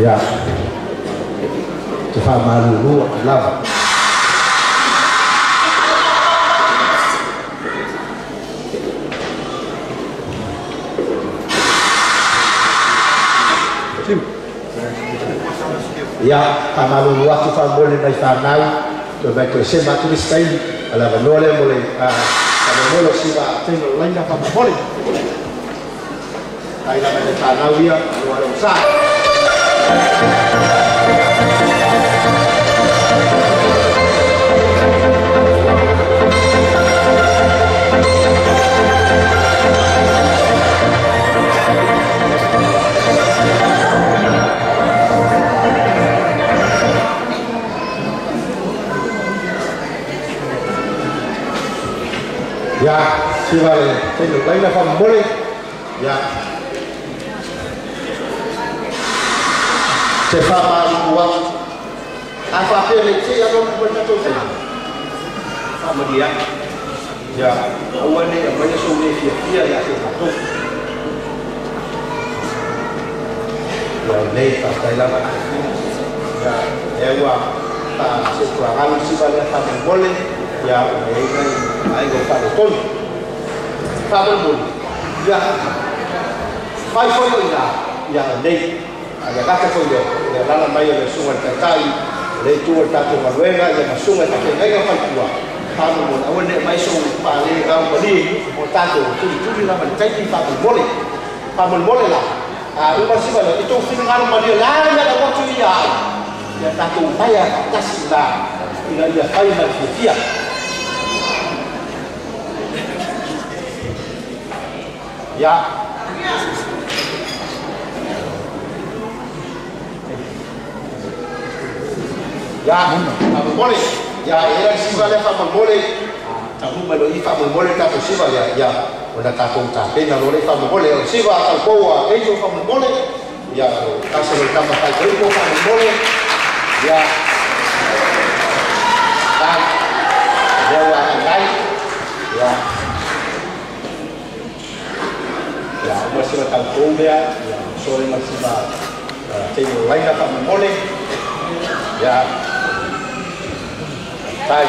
Ia te faamalulu atu lava ia faamalulu atu faamole mai fanau toe mai toe sema atu le sitaimi alavanoa lea mo le faamomolo siva tino laina faamomole ai lava le fanau ia aloa le sa. Ya, siva le tino laina faamomole ya te faamalu atu a faapea le te alo mo le tatou faiga faamalia ia aua ne aumaia sou le fiafia ia te tatou ia lelei faafetai lava ia lea ua faasetuagalu siva lea faamolemole ia ona iai nai aiga o faaletonu faamolemole ia fai foi o ina ia lelei ia gata foi lea ia lala mai o le suga le taitai le itu o le tatou galuega ia masuga i faafeagaiga faletua Faamolemole aua ne mai sou faale gaumalie o tatou tulituli lava le taimi faamolemole. Faamolemole la a uma siva le i tou finagalo malie la le mea lau atu ia ai ia tatou maia faatasi la ina ia fai ma le fiafia. Ia ia faamolemole ia e la siva lea faamolemole taunuu mai loa i faamolemole le tatou siva ia ia ona tatou tapena loa le faamolemole o le siva a taupou a Angel faamolemole ia o tasi o le tama faitoiko faamolemole ia tai lea ua agai ia ia uma siva taupou lea ia sole ma siva teine o laina faamolemole ia tai.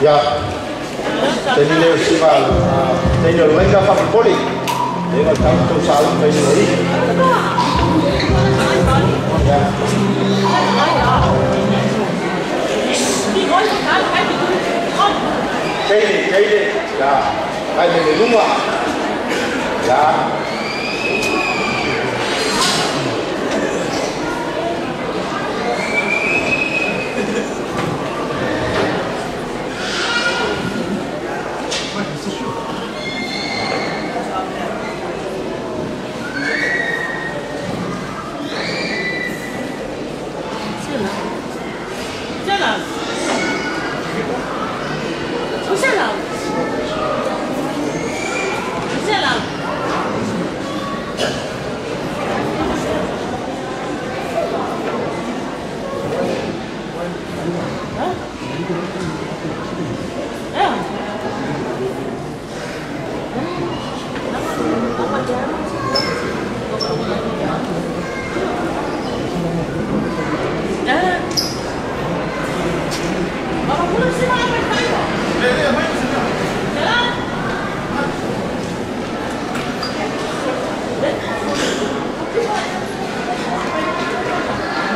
Ia taimi lea o susuga teine o le vaiga faamolemole lea na tau tou sauni mai luga i. Ia. Teine, teine, ia, kai me le luga. Ia.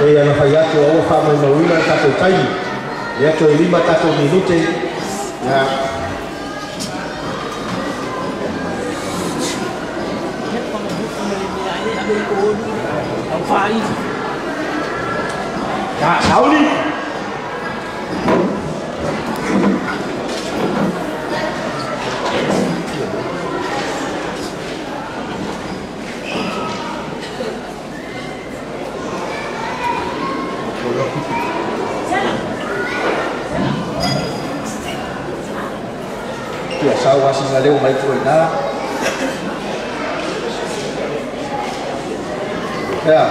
E ana fai atu aua faamaumauina le tatou taimi lea toe 5 tatou minute. Ia. Ia, sauni. Ia sau asiga leo mai tua ina. Ia.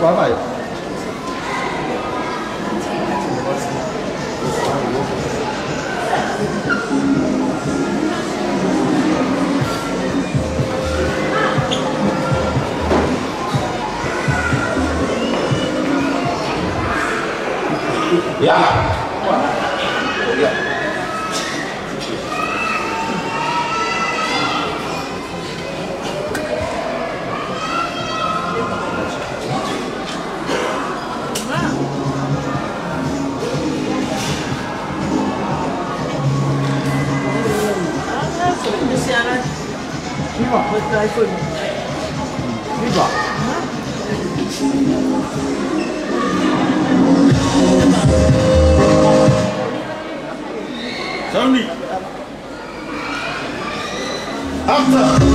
Ua mai. Ia. Ya. Sauni. After.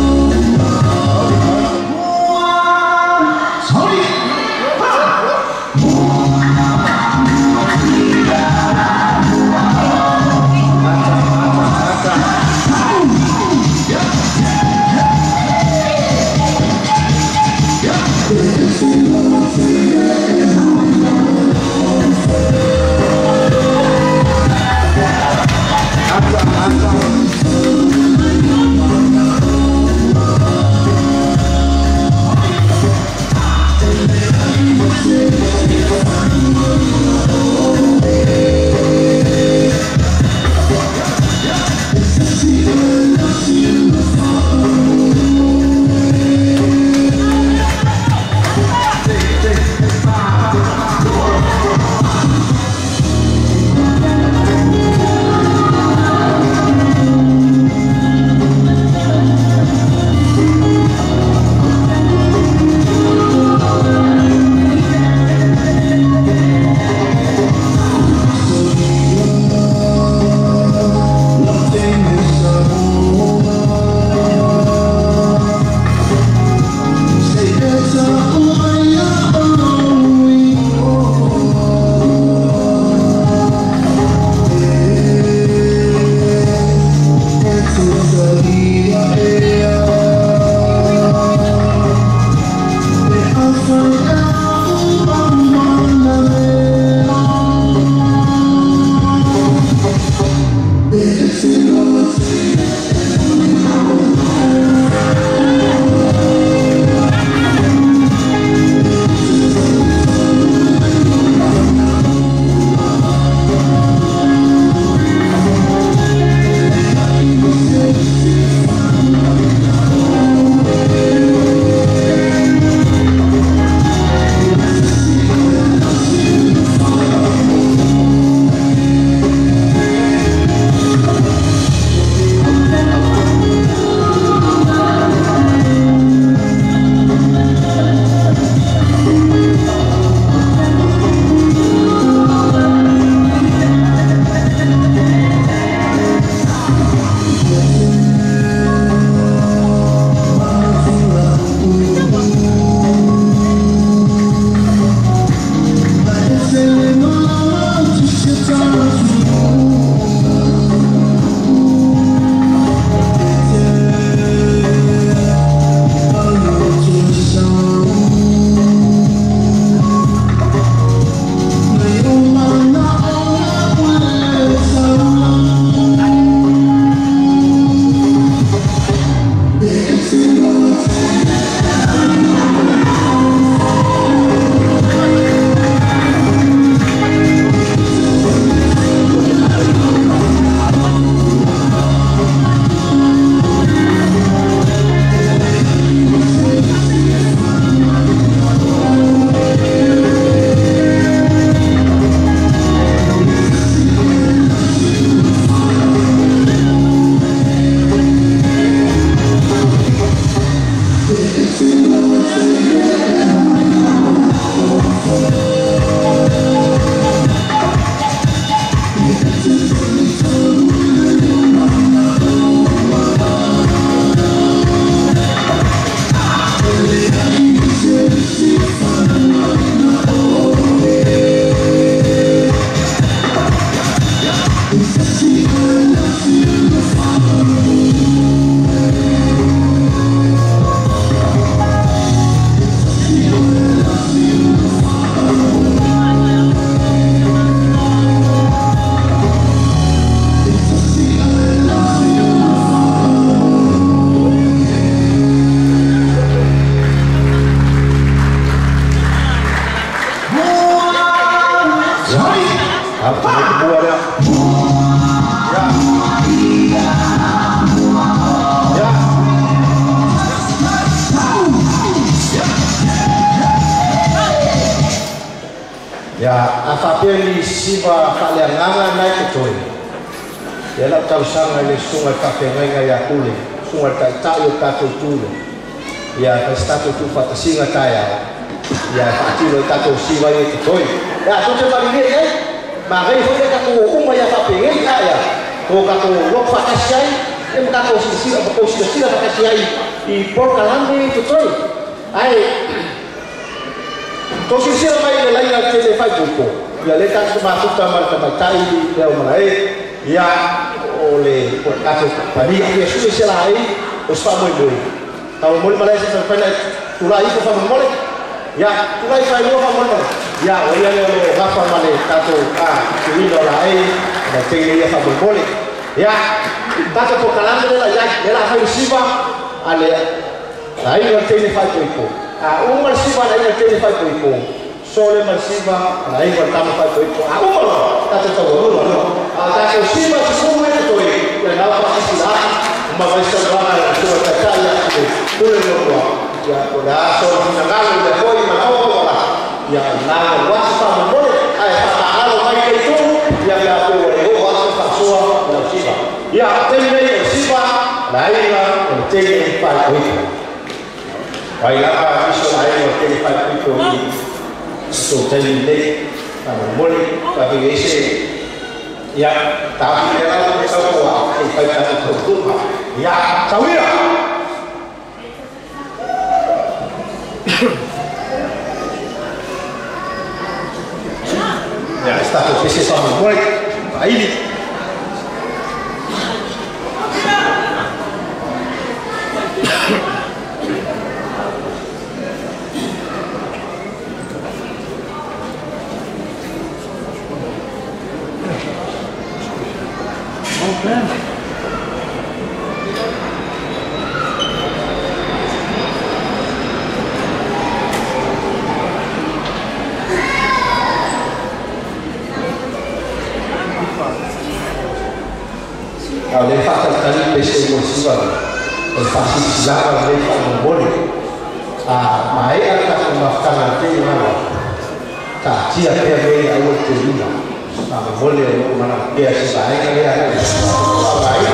Ya, afapea ni siva faaleagaga nai totoe. Ia lau talosaga i le susuga i le faafeagaiga ia Pule, susuga i le taʻitaʻi o tatou tu lea. Ia faisi tatou tuufaatasiga taeao. Ia faatino ai tatou siva ia totoe. Ia tou te malilie i ai. Magai foi le tatou uma ia faapegei a ia. To tatou lotu faatasi ai, e ma tatou silasila ma tou silasila faatasi ai i polokalame totoe. Ae tou silasila mai i le laina tele faaipoipo. Ia le tatou mafuta ma le tamaitai lea o malae. Ia o le tatou palia. Ia sui se la ai o se faamoemoe. Taumolimoli malae se faina tulai ifo faamolemole. Ia tulai failua faamolemole. Ia o ia lea o lo gafa ma le tatou tuuina o laei ma teine ia faamolemole. Ia tatou polokalame le la iai le la fai le siva a le aiga le teine faaipoipo. A uma le siva a le aiga le teine faaipoipo. Sole ma le siva a le aiga le tama faaipoipo. A uma loa tatou taualuga loa. A tatou siva tufumu e totoe ia nau faasisi la ma vai saunoaga a le susuga taitai ia le pule le lotoa. Ia o le aso o le finagalo i le foi manaoa ma wala. Ia na wasi faamolemole ae faamagalo mai le itu ia pe a pe ua le oo atu faasoa i lau siva. Ia taimi nei o le siva le aiga o le teine faaipoipo. Ai lava nisi o le aiga o le teine faaipoipo i tou taimi lenei faamolemole faafeiga se ia taofi lea lava le tautoa e fai tatou tautuga. Ia tauia. Ia se tatou pese faamolemole faaili. A o le faatalitali pese mo le siva o le faasilasila lenei faamolemole. A maea le tatou mafutaga le tele lava. Taatia pea mea ia aua le toeina. Faamolemole o loo malaga pea se vaega lea faaaogaina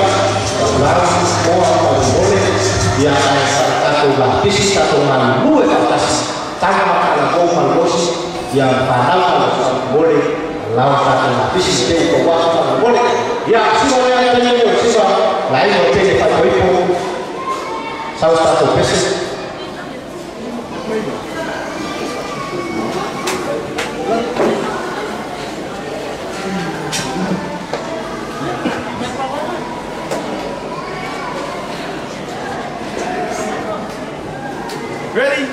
lau moa faamolemole. Ia ae tatou lapisi tatou malulu e faatasi. Taga ma taalagou malosi ia fanau faamolemole lau tatou lapisi te u tau faamolemole. Ia siva lea taimi o siva la aiga o teine faaipoipo. Sau se tatou pese. Ready?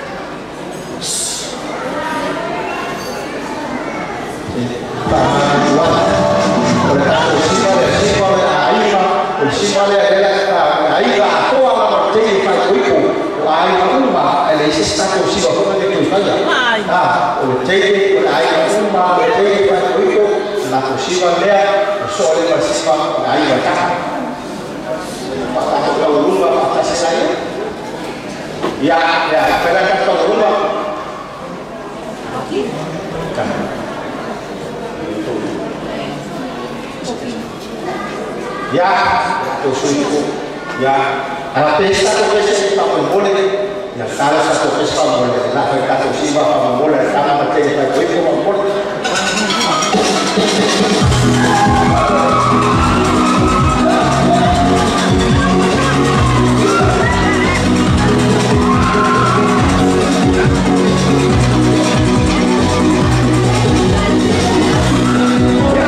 O le tatou siva lea siva lea aiga o le siva lea le aiga atoa lava le teine faaipoipo. O aiga uma e leai se isi tatou siva foi le toe faia. O le teine o le aiga uma le teine faaipoipo le latou siva lea o soa lea ma le siva o le aiga taha. Faatatou taualuga faatasi ai. Ia ia pela tatou taualuga. Ia tou sui ia ala pesa tatou pese faamolemole. Ia tala sa tatou pese faamolemole la fai tatou siva faamolemole le tama ma le teine faaipoipo faamolemole. Ia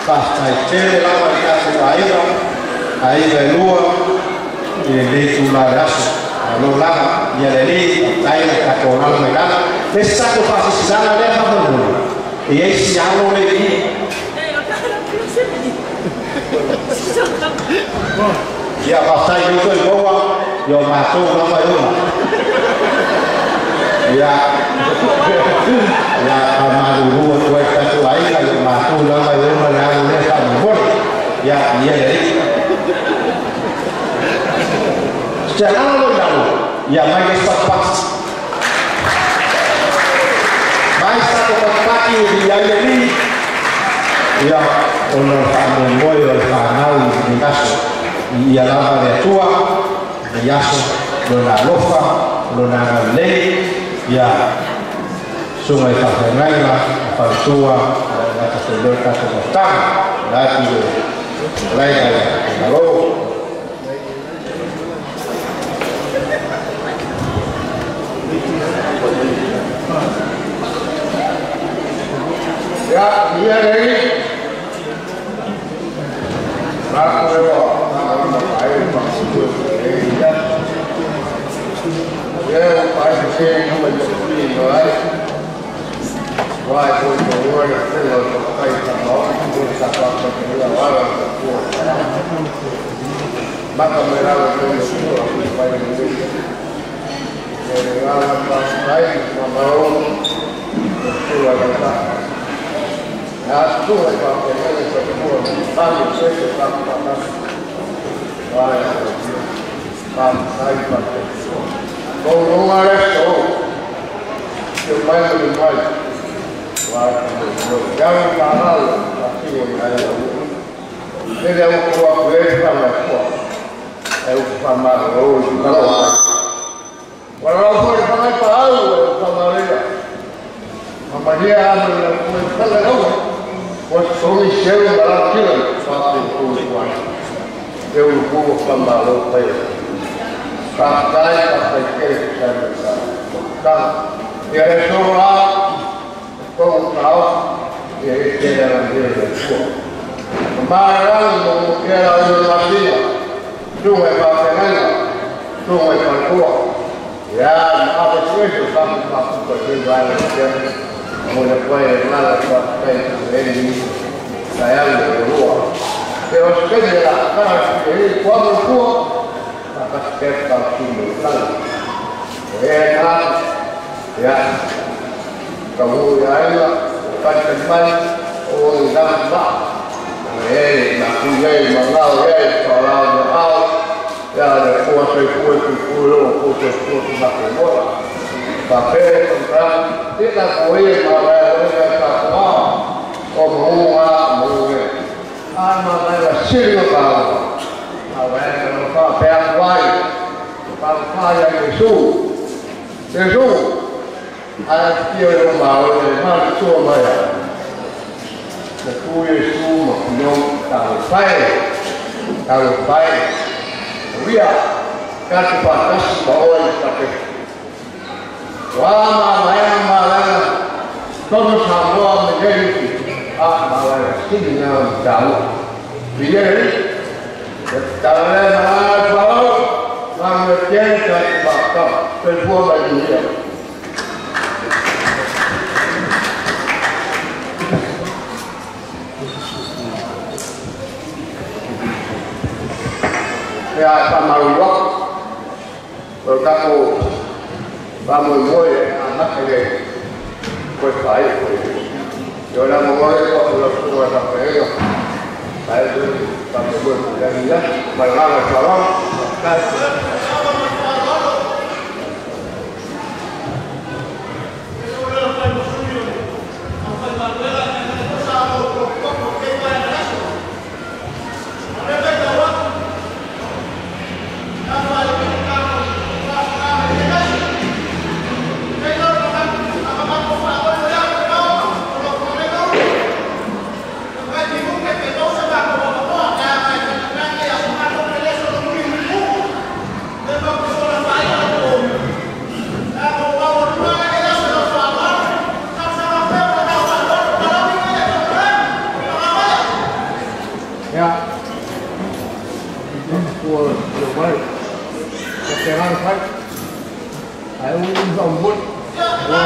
Faafetai tele lava i tatou aiga, aiga e lua i lenei itulā o le aso. Malo lava ia le Alii, faafetai le tatou alaala mai lalo. Le isi tatou faasilasilaga lea faamolemole, e i ai si alo lea i i. Ia faafetai i outou i maua ia o matou lava e ona. Ia ia faamalulu atu ai tatou aiga ia o matou lava e ona le alo lea faamolemole. Ia ia le Alii. Se alo lo i lalo, ia mai le isi patupati. Mai se tatou patupati e viia ai le Alii. Ia ona o le faamoemoe o le fanau i lenei aso. Viia lava le Atua i lenei aso, Lona alofa, Lona agalelei, ia susuga i faafeagaiga, faletua, le gata foi lea o le tatou mafutaga. Le atu i le fetalaiga i Malo. Ia, ia le Alii. Manatu lea ua faamalima ai le faamasino i lenei aso. Ia ua faaesese ma i ai. Ua e foi tauua le afioga o le tamatai Samaoni mo le tapapaitaia o ala o le tatua o Maka mai lalo mai le Atua o mai le lelei. E le agaga faafetai ma malo o tua i lau ta'a. Ia tua i faafeagaiga tatua fale sese faafeagaiga. Vai a faafetai faafetai. Kou le so. Te mai ma le mai. Vai a ia whaalalo, a tingo i ai au. Lele au kua kue wha mai kua. E uku wha malo i malo mai. Wala lau fo i whangai pa au e wha maria. Mamaria ama i lau kue whala lau. Wa songi seu mala kila wha te kue kua. E ulu kua wha malo pai. Whakatai whakatai kere ki sai mai tā. Ka, ia le soro la, kou tao, ia e te la ia le tua. Marangi mo ke la i la sia. Tunga e whawhengainga, tunga e whantua. Ia, ma awe sueso sa mo mafuka te vai le tia. Mo le koe e ngala whakatai te e ni. Sa e alu e rua. Te o skene la kana e i kua mo tua. Ka step ka tumu tala. E nā, ia, ka hu ia aila, o kani kani mai, o i rama ma. E, na ku ia ma ngau ia, ka lao ia au, ia le kua se kua ku ku lo, ku se kua ku ma ku mora. Ka pe, ka, tina ko ia ma wai o ia ka kua, o muunga, muunga. A ma wai wa siri o ka au. A wai ka no ka pe a wai, ka ka ia Yesu. Yesu, a tio e o mau e ma tua mai. Na tu Yesu ma no ta pai. Ta pai. Wia ka te pa tas ma oi ta te. Wa ma mai ma la. Tono sa moa me jeri. A ma la sini na ta. Wia ta le ma pa ma me tien ka pa ka pe tua mai ia. Ia pa maruwa o tatou faamoemoe amata le koe faaia koe i ona momoe koa o lau susuga faafeagaiga ae faamoemoe pulagi ia ma le agaga i faaaloalo. Faafetai. fai. Ai u u u mo. Wa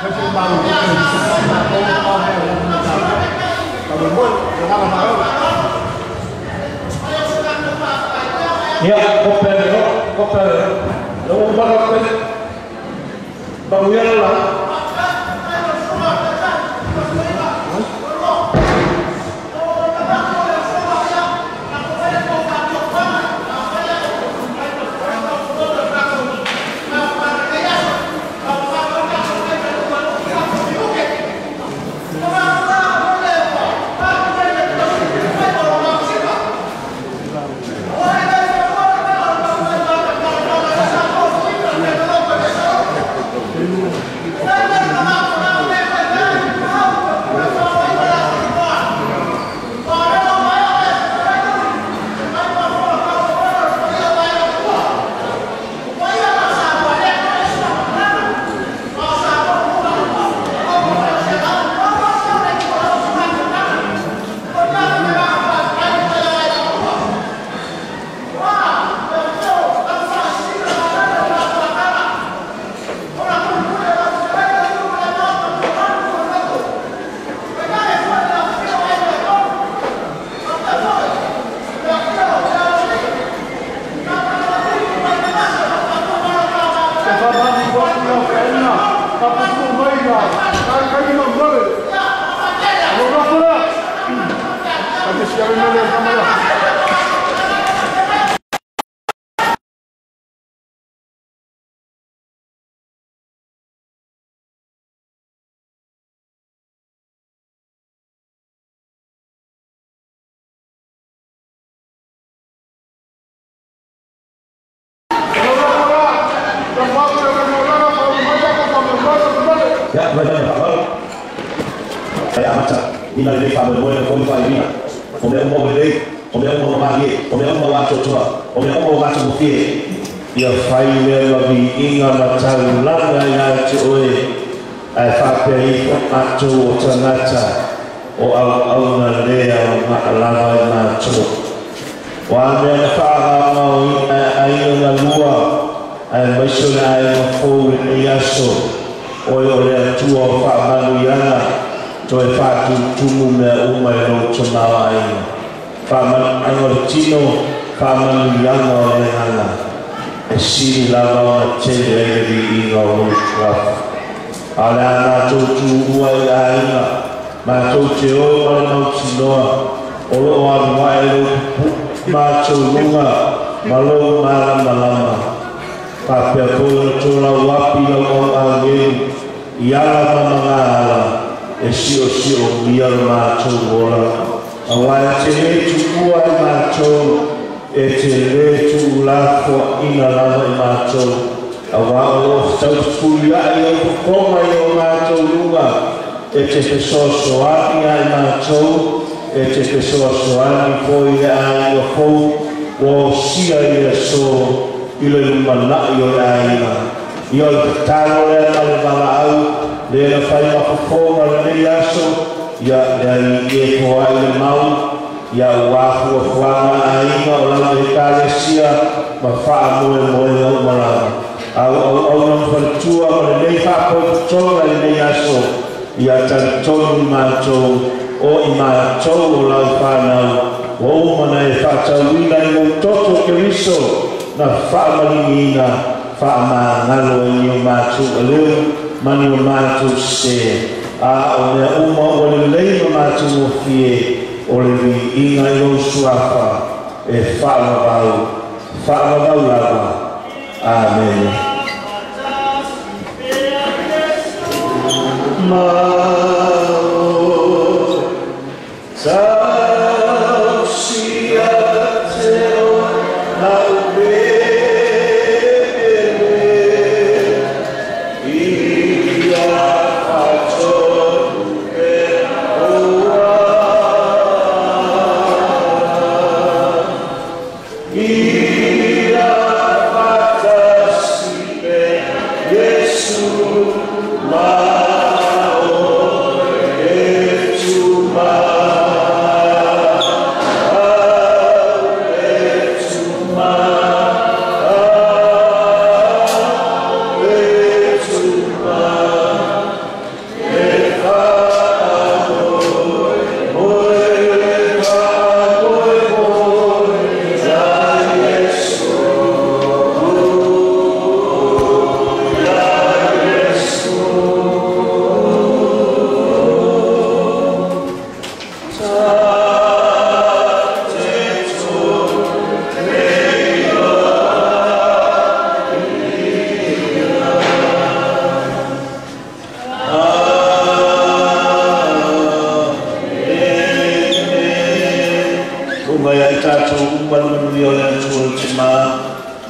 fai se ma lu ke ma ko ma ma ma ma mo ma ma ma. Ia, kope le, kope le. Le o mara pe. Ba uia la. Ya, macam Saya macam ina le fa mo le ko fa ina. O me mo le, o me mo ma ye, o me mo wa to to, o me mo wa to fie. Ia fai le la vi inga na tau langa ia te oe. Ai fa pe i atu o tangata o au au na lea o maalava i mātou. Wa mea na whaanga o ina ai na lua, ai maiso na ai mafou i aso, oe o le atua o whaamanu iana, toe whaatutumu mea uma i rau tamawa aina. Whaamanu anga o le tino, whaamanu iana o le hanga, e siri lava o na tele ai le viiga o lou tuafa. A le a mātou tuua i aina, mātou te o ma le mautinoa, o lo o alu ai lou mātou lunga, ma lou malamalama. Papea koe na tō lau api lau au angelu, i ala ma mga ala, e sio sio mia le mātou ola. A wai te le tuua i mātou, e te le tuulafo ina lava i mātou. A wā o lo tau ai au kukonga i o mātou lunga, e te fesoasoani ai mātou, e te fesoasoani ko i le ai o kou, o sia i le so, i le lumanai o le aina. I o le patalo lea ma le valaau, le na whai mapaponga le nei aso, ia le ai e ko ai le mau, ia uafu o fuanga aina o lana e kalesia, ma whaa moe moe au marama. Au au au na mwhalitua ma le nei whaapototonga le nei aso, ia talitonu i mātou, o i mātou o lau whanau, o umana e whaatauina i mou toto ke riso, na whaamalingina, whaamangalo e ni o mātou aleu, mani o mātou se. A o mea uma o le lei ma mātou o fie, o le viiga i o suafa, e whaalavau, whaalavau lava. Amen. Tau sia te o lau pele, ia whatonu pe oa. Ia whatasi pe Yesu ma o e tu mai. Mai ai tātou uma le manuia o le Atua le Timā,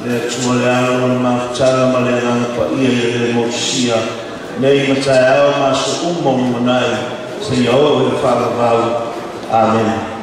le Atua le Alo ma le mafutaga ma le Agaga Paia ia le motusia, nei ma taeao ma aso uma o lumanai, seia oo i le faavavau. Amene.